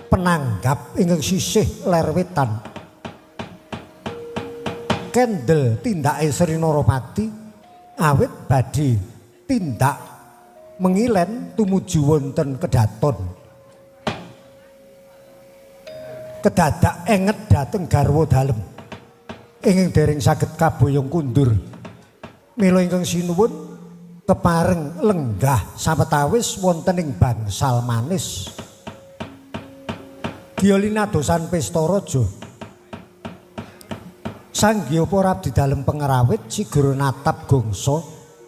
penanggap ingkang sisih ler wetan. Kendel tindake Sri Narapati awit badhe tindak mengilen tumuju wonten kedaton. Kedadak enget dhateng garwa dalem ingkang dereng saged kaboyong kundur. Mila ingkang sinuwun kepareng lenggah sawetawis wonten ing bangsal manis. Giolinadosan pesta raja. Sanggiya para abdi dalem pengrawit sigra natap gongso,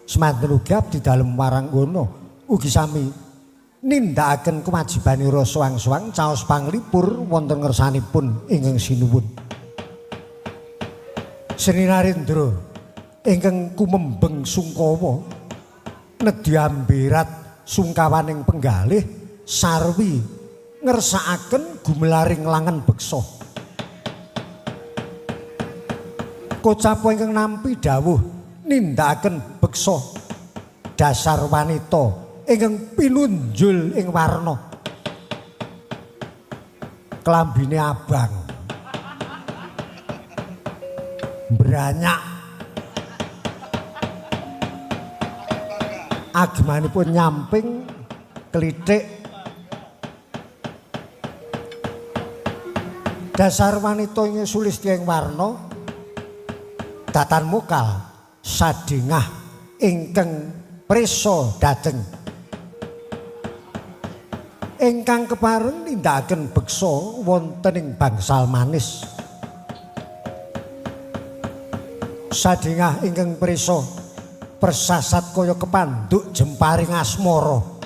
semanten ugi abdi dalem waranggana ugi sami nindakaken kewajibanira suwang-suwang caos panglipur wonten ngersanipun ingkang sinuwun. Sri Narendra ingkang kumembeng sungkawa nedhi amberat sungkawaning penggalih sarwi ngersakaken gumelaring langen beksa. Kocap ingkang nampi dawuh nindakaken beksa dasar wanita ingkang pinunjul ing warna klambine abang branyak agemanipun nyamping klithik. Dasar wanita ing sulistya ing warna datan mokal sadingah ingkang prisa dhateng ingkang kepareng nindakaken beksa wonten ing bangsal manis. Sadingah ingkang prisa persasat kaya kepanduk jemparing asmara.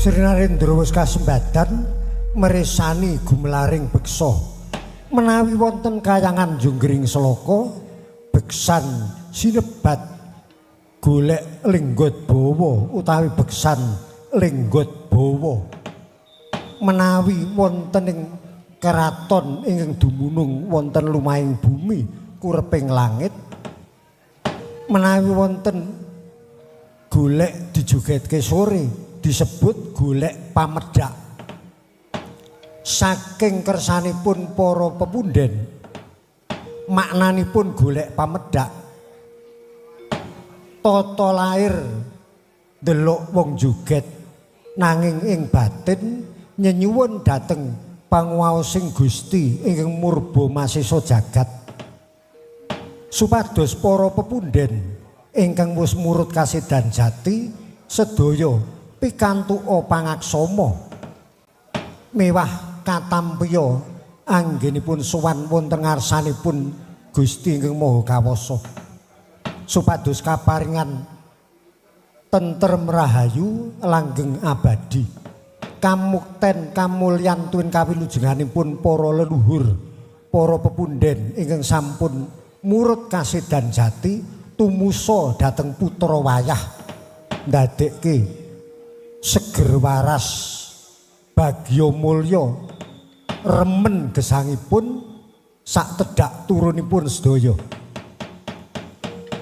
Sri Narendra wis kasembadan meresani gumelaring beksa. Menawi wonten kayangan Junggring Sloka, beksan sinebat golek linggot bawa utawi beksan linggot bawa. Menawi wonten ing keraton ingkang dumunung wonten lumahing bumi kureping langit, menawi wonten golek dijogetke sore disebut golek pamedhak. Saking kersanipun para pepunden, maknanipun golek pamedhak tata lair ndelok wong joget nanging ing batin nyenyuwun dhateng panguwaosing Gusti ingkang murba masesa jagat, supados para pepunden ingkang wis murut kasedan jati sedaya pikantuka pangaksama mewah katampiya anggenipun sowan wonten ngarsanipun Gusti ingkang Maha Kawasa, supados kaparingan tentrem rahayu langgeng abadi, kamukten kamulyan tuwin kawilujenganipun para leluhur, para pepunden ingkang sampun murut kasedan jati tumusa dhateng putra wayah ndadekke seger waras bagya mulya remen gesangipun sak tedhak turunipun sedaya.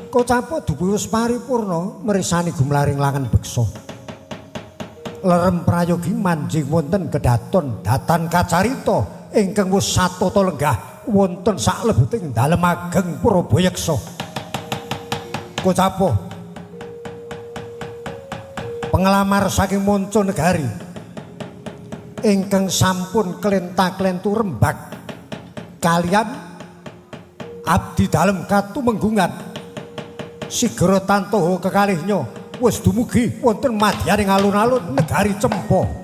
Kocapa dupi wis paripurna meresani gumlaring langen beksa. Lerem prayogi manjing wonten kedaton datan kacarita ingkang wis satata lenggah wonten saklebeting dalem ageng Purbayeksa. Kocapa pengelamar saking manca negari ingkang sampun klenta-klentu rembag kalian abdi dalem katumenggungan sigra tantoha kekalihnya wis dumugi wonten madyaning alun-alun negari Cempa.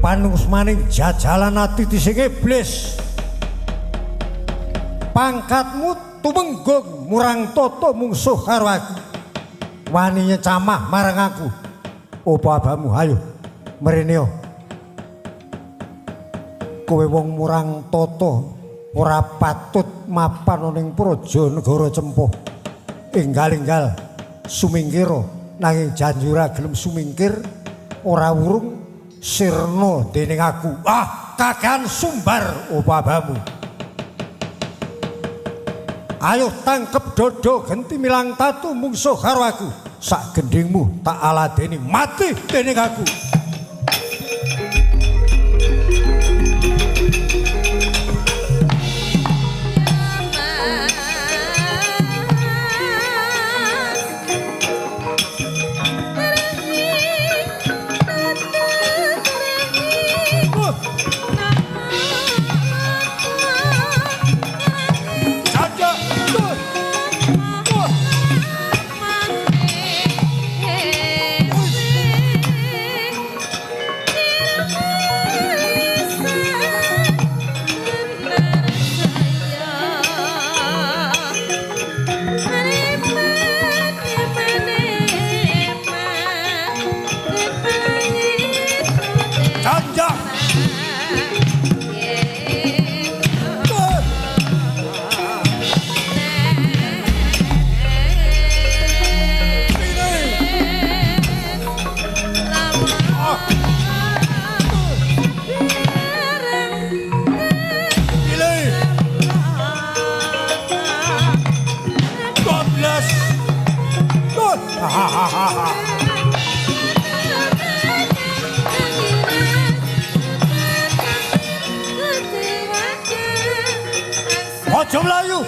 Panungsmaning jajalan ati tising iblis, pangkatmu tumenggung murang toto mungsuh karo aku, wani nyecamah marang aku. Opo abamu? Ayo mrene. Kowe wong murang toto ora patut mapan ning praja negara Cempa. Enggal-enggal sumingkira, nanging janji ora gelem sumingkir, ora wurung sirna dening aku. Ah, kakean sumbar opo abamu. Ayo tangkep dodo genti milang tatu mungsuh karo aku. Sak gendingmu tak aladeni mati dening aku. Aja mlayu.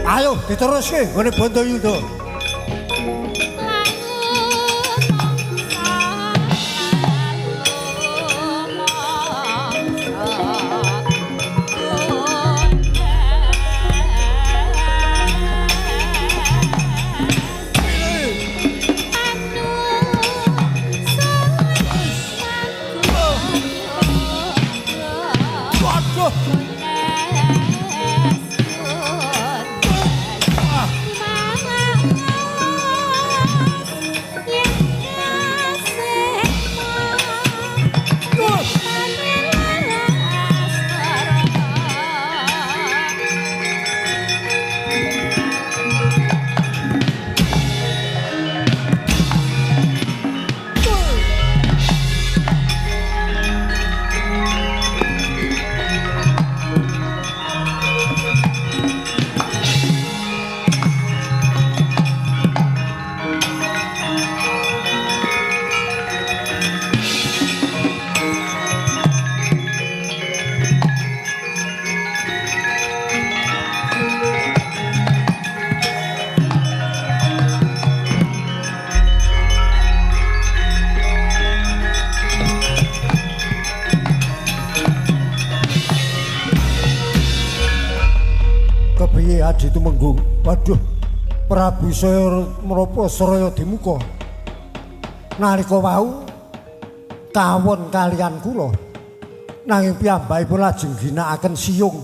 Ayo diteruske nggone Bantayuda. Dadi tumenggung. Waduh, Prabu saya menapa Saraya Dimuka. Nalika wau kawon kalian kula nanging piyambakipun lajeng ginakaken siung.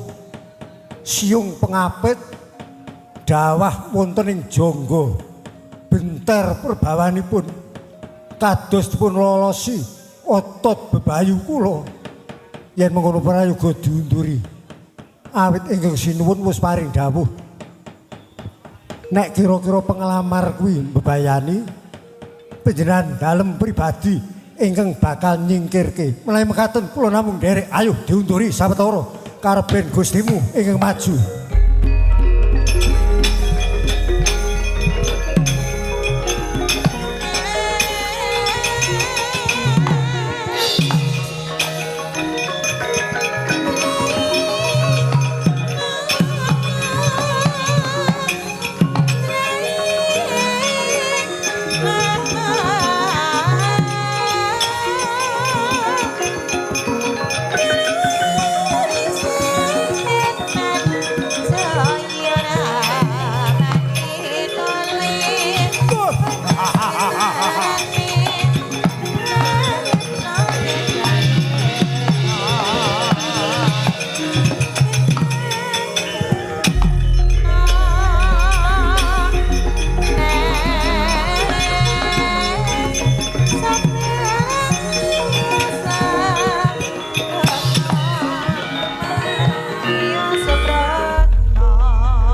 Siung pengapit dawah wonten ing jangga benter perbawanipun kados dipun lolosi otot bebayu kula. Yen mengkono prayoga diunduri. Awit ingkang sinuwun wis paring dawuh. Nek kira-kira pengelamar kuwi mbebayani panjenengan dalem pribadi ingkang bakal nyingkirke. Menawi mekaten kula namung nderek, ayo diunduri sawetara karepen Gustimu ingkang maju.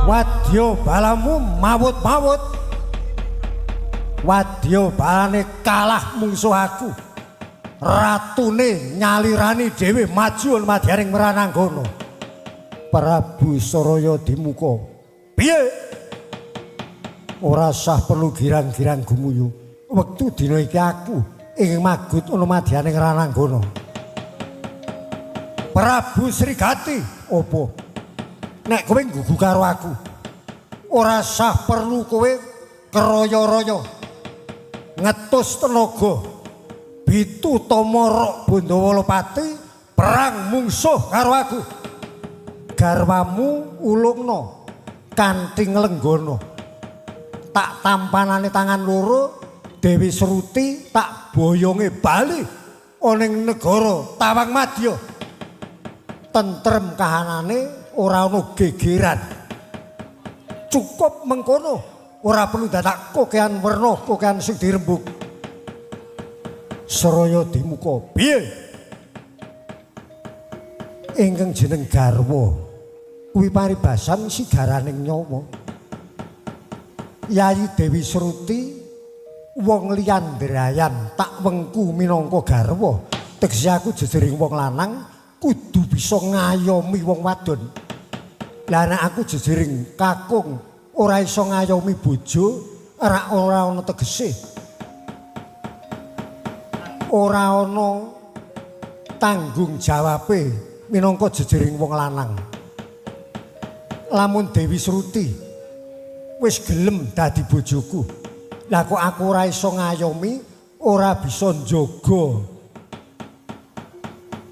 Wadya balamu mawut-mawut. Wadya balane kalah mungsuh aku. Ratune nyalirani dhewe maju madyaring Mrananggana. Prabu Saraya Dimuka. Piye? Ora sah perlu girang-girang gumuyu. Wektu dina iki aku ing magut ana madyaning Rananggana. Prabu Srigati, opo? Nek kowe nggugu karo aku, ora sah perlu kowe keroyo-royo ngetus tenaga bitu tomorok Bondowolopati perang mungsuh karo aku. Garwamu ulungno kanthi nglenggana, tak tampanane tangan loro Dewi Sruti tak boyonge bali ana ing negara Tawang Madya. Tentrem kahanane, ora ana gegeran. Cukup mengkono, ora perlu dadak kokean werna, kokean sing dirembug. Saraya Dimuka, piye? Ingkang jeneng garwa kuwi paribasan sigaraning nyawa. Yayi Dewi Sruti wong liyan ndrayan tak wengku minangka garwa. Tegese aku jejering wong lanang kudu bisa ngayomi wong wadon. Lah nek aku jejering kakung ora iso ngayomi bojo, ora ana tegese. Ora ana tanggung jawabe minangka jejering wong lanang. Lamun Dewi Sruti wis gelem dadi bojoku, lah kok aku ora iso ngayomi, ora bisa njaga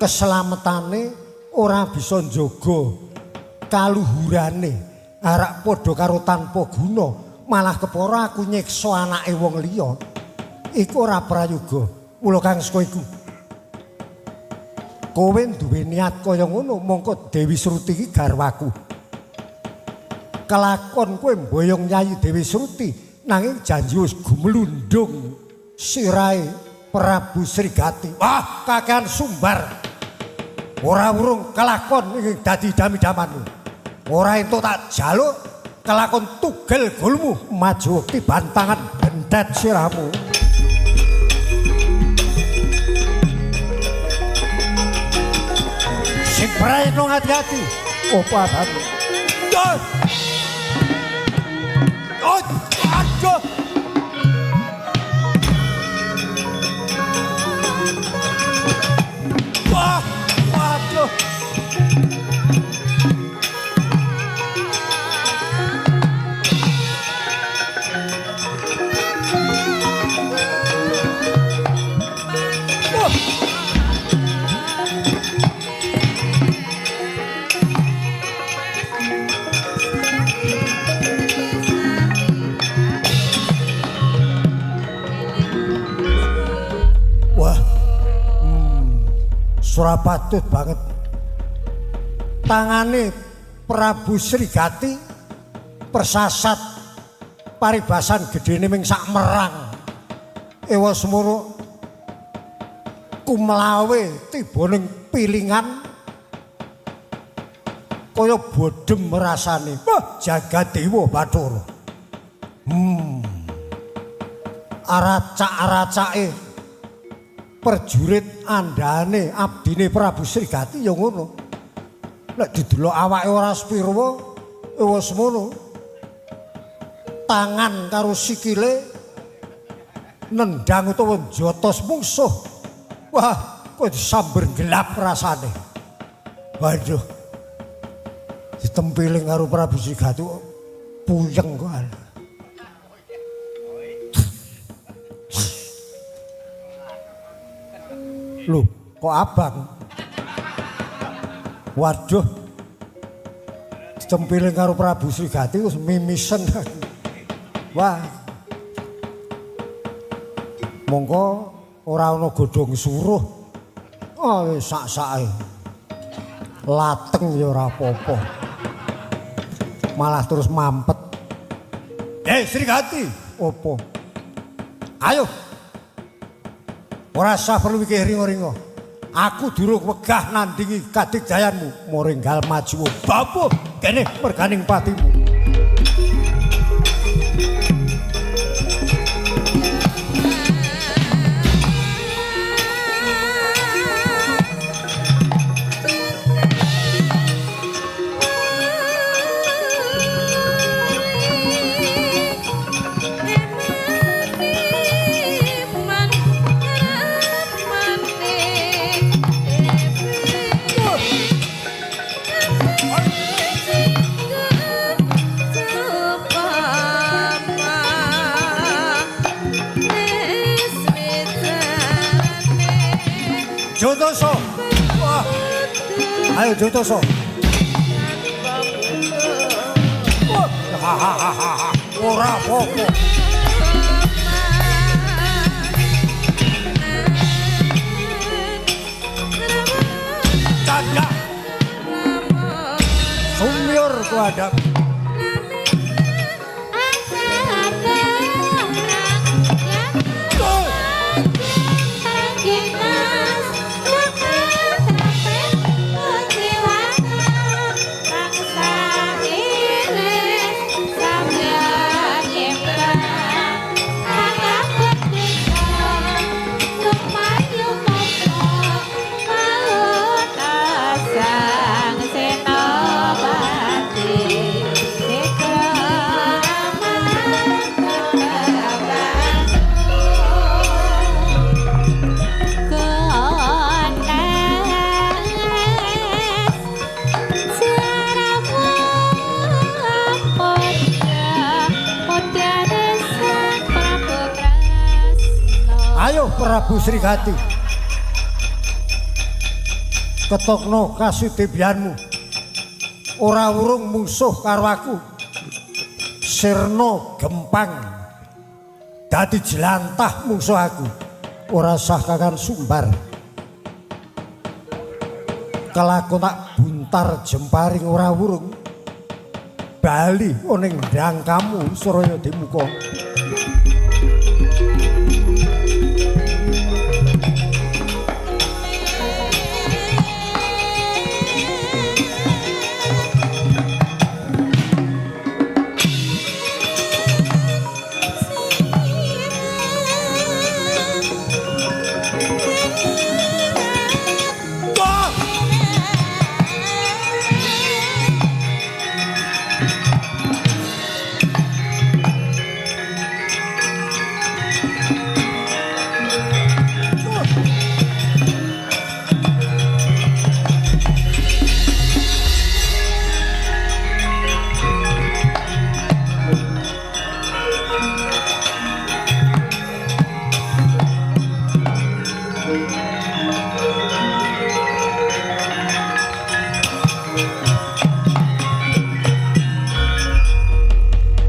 keselametane, ora bisa njaga kaluhurane, arak padha karo tanpa guna, malah kepara aku nyiksa anake wong liya. Iku ora prayoga. Mula kang saka iku, kowe duwe niat kaya ngono, mongko Dewi Sruti iki garwaku. Kelakon kowe mboyong Yayi Dewi Sruti, nanging janji wis gumlundung sirahe Prabu Srigati. Wah, kakean sumbar. Ora urung kelakon iki dadi dami-damanmu. Ora entuk tak jaluk kelakon tugel golmu maju wekti bantangan bentet sirahmu. Sing prayitno ati-ati. Opo abahmu? Oh, aduh. Wah, waduh. Surapatut banget. Tangane Prabu Srigati persasat paribasan gedene ming sak merang. Ewa semono kumlawe tiba ning pilingan kaya bodhem rasane. Wah, jagat dewa Bathara. Aracak-aracake perjurit andane abdine Prabu Srigati ya ngono. Nek didelok awake ora sepirwa, ewa semono. Tangan karo sikile nendang utawa njotos mungsuh. Wah, kok disamber gelap rasane. Waduh. Ditempiling karo Prabu Srigati puyeng kok. Loh, kok abang? Waduh. Ditempiling karo Prabu Srigati terus mimisen. Wah. Mongko ora ana godhong suruh. Oh, sak-sake. Lateng ya ora apa-apa. Malah terus mampet. Srigati, opo? Ayo. Ora usah perlu mikir ringo-ringo. Aku durung wegah nandingi kadigdayanmu. Moringgal maju. Bapuh kene merganing patimu. Jotoso. Wah. Ayo Jotoso. Wah. Ora apa-apa. Canda. Sumyur kuadap. Ayo Prabu Srigati, ketokno kasudebyanmu. Ora urung mungsuh karo aku. Sirna gempang dadi jelantah mungsuh aku. Ora sah kakan sumbar. Kelakon tak buntar jemparing ora urung. Bali oning ndang kamu Suraya Dimuka.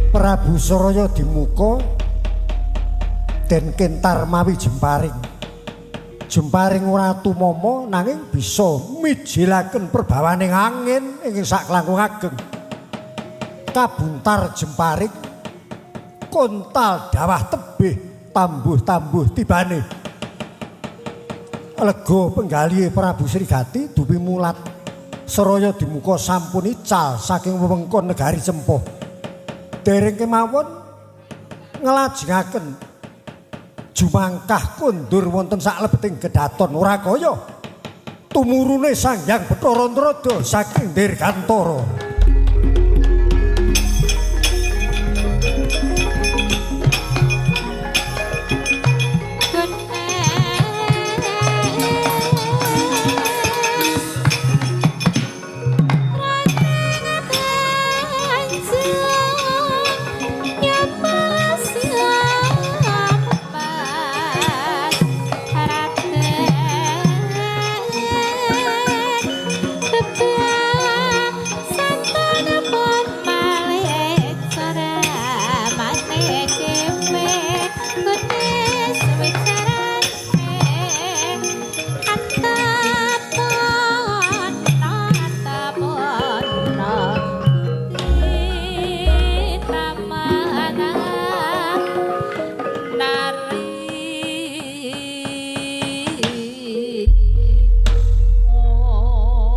Prabu Suraya Dimuka den kentar mawi jemparing. Jemparing ora tumama nanging bisa mijilaken perbawaning angin ing saklangkung ageng. Kabuntar jemparing kontal dawah tebih tambuh-tambuh tibane. Lega penggalihe Prabu Srigati dupi mulat seraya dimuka sampun ical saking wewengkon negari Cempa. Dereng kemawon nglajengaken jumangkah kondur wonten saklebeting kedaton ora kaya tumurune Sang Hyang Bathara Narada saking Dirgantara.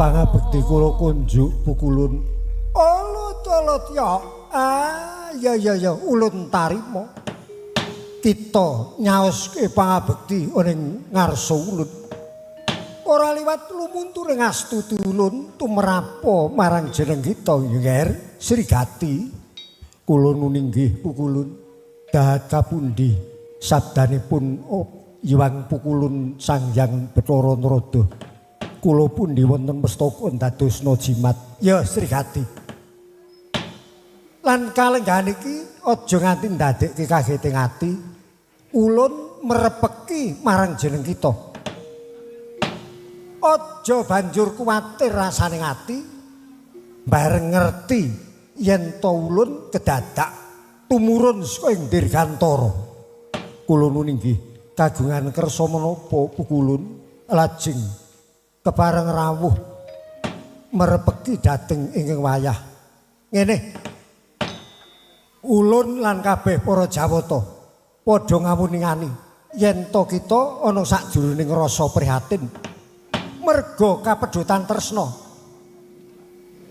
Pangabekti kula kunjuk pukulun. Olut-olut ya. Ah, ya ya ya, ulun tarima. Kita nyaoske pangabekti ning ngarsa ulun. Ora liwat lumunture ngastuti ulun tumrapa marang jeneng kita Nger Srigati. Kula nuninggih pukulun. Dahat kapundi sabdanipun Hyang Pukulun Sang Hyang Bathara Narada. Kula pundi wonten mestaka ndadosna jimat. Ya Srigati. Lan kalenggahan iki aja nganti ndadekke kageting ati. Ulun merepeki marang jeneng kita. Aja banjur kuwatir rasane ati bareng ngerti yen to ulun kedadak tumurun saka ing Dirgantara. Kula nuninggih kagungan kersa menapa pukulun lajeng kepareng rawuh merepeki dhateng ingkang wayah. Ngene. Ulun lan kabeh para Jawata padha ngawuningani yen to kita ana sakjroning rasa prihatin merga kapedhotan tresna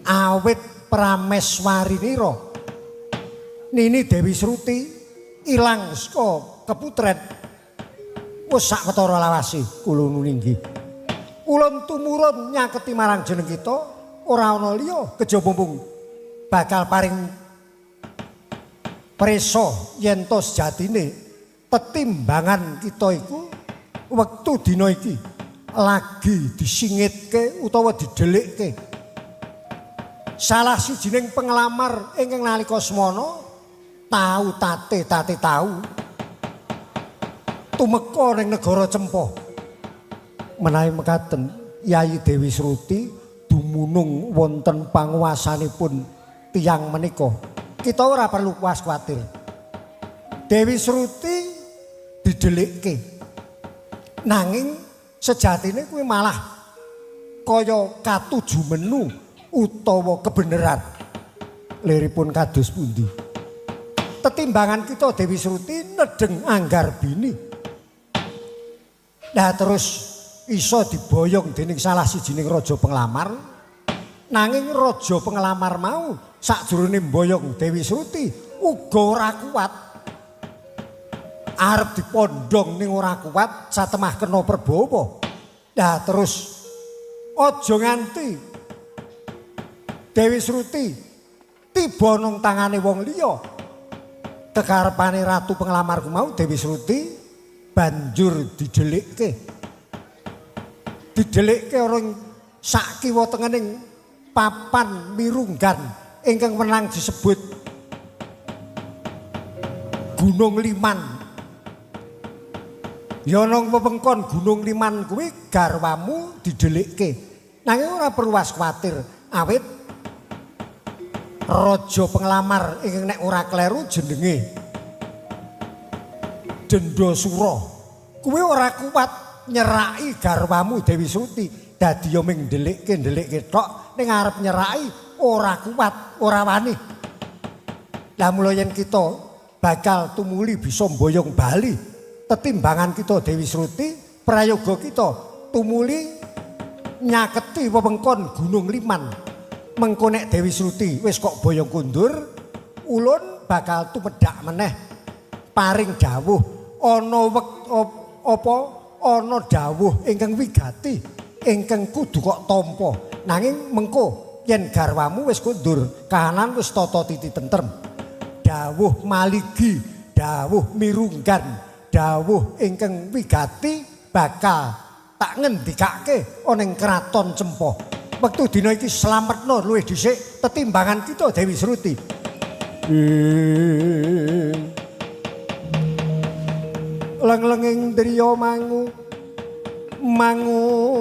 awit prameswarinira Nini Dewi Sruti ilang saka keputren wis sawetara lawase. Kula nuninggih ulun tumurun nyaketi marang jeneng kita ora ana liya kejaba mung bakal paring preso yen to sejatine tetimbangan kita iku wektu dina iki lagi disingitke utawa didhelikke. Salah sijining pengelamar ingkang nalika semana tau tate tate tau tumeka ning negara Cempa. Menawi mekaten Yayi Dewi Sruti dumunung wonten panguwasanipun tiyang menika. Kita ora perlu kuwas kuwatir. Dewi Sruti didhelikke. Nanging sejatine kuwi malah kaya katuju menu utawa kebenaran. Liripun kados pundi? Tetimbangan kita Dewi Sruti nedeng anggarbini. Nah terus iso diboyong dening salah sijining raja penglamar. Nanging raja penglamar mau sakjroning mboyong Dewi Sruti uga ora kuat. Arep dipondhong ning ora kuat satemah kena perbawa. Nah terus aja nganti Dewi Sruti tiba nang tangane wong liya. Kekarepane ratu penglamarku mau Dewi Sruti banjur didhelikke. Didhelikke orang sak kiwa tengening papan mirunggan ingkang wenang disebut Gunung Liman. Ya nang wewengkon Gunung Liman kuwi garwamu didhelikke. Nanging ora perlu was kuwatir awit raja penglamar ingkang nek ora kleru jenenge Dendasura. Kuwi ora kuat nyeraki garwamu Dewi Sruti. Dadi yo ming ndelikke-ndelikke tok ning arep nyeraki ora kuat, ora wani. Lah mula yen kita bakal tumuli bisa mboyong bali tetimbangan kita Dewi Sruti, prayoga kita tumuli nyaketi wewengkon Gunung Liman. Mengko nek Dewi Sruti wis kok boyong kundur, ulun bakal tumedhak meneh paring dawuh ana apa ana dawuh ingkang wigati ingkang kudu kok tampa. Nanging mengko yen garwamu wis kundur, kahanan wis tata titi tentrem. Dawuh maligi, dawuh mirunggan, dawuh ingkang wigati bakal tak ngendikake ana ing kraton Cempa. Wektu dina iki slametno luwih dhisik tetimbangan kita Dewi Sruti. Leng-lenging driya mangu mangungkung.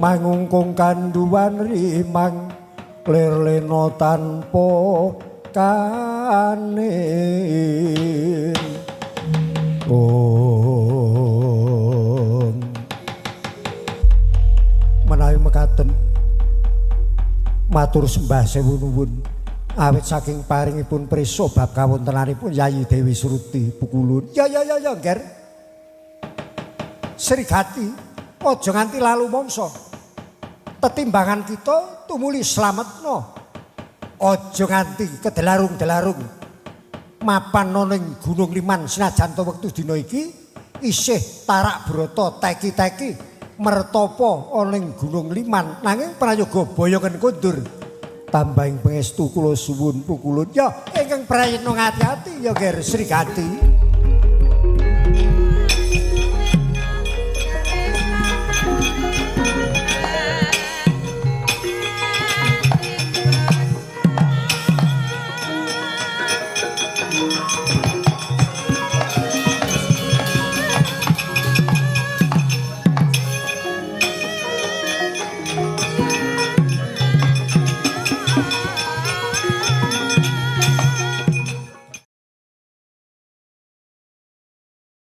Mangungkung kanduwan rimang lir lena tanpa kanir. Om. Menawi mekaten matur sembah sewu nuwun awit saking paringipun prisa bab kawontenanipun Yayi Dewi Sruti Pukulun. Ya ya ya ya, Nger. Srigati, aja nganti lalu mangsa. Tetimbangan kita tumuli slametno. Aja nganti kedelarung-delarung. Mapan ana ing Gunung Liman senajan to wektu dina iki isih tarak brata teki-teki mertapa ana ing Gunung Liman, nanging prayoga boyongen kondur. Tambahing pangestu kula suwun Pukulun. Ya ingkang prayitna ngati-ati ya Ger Srigati.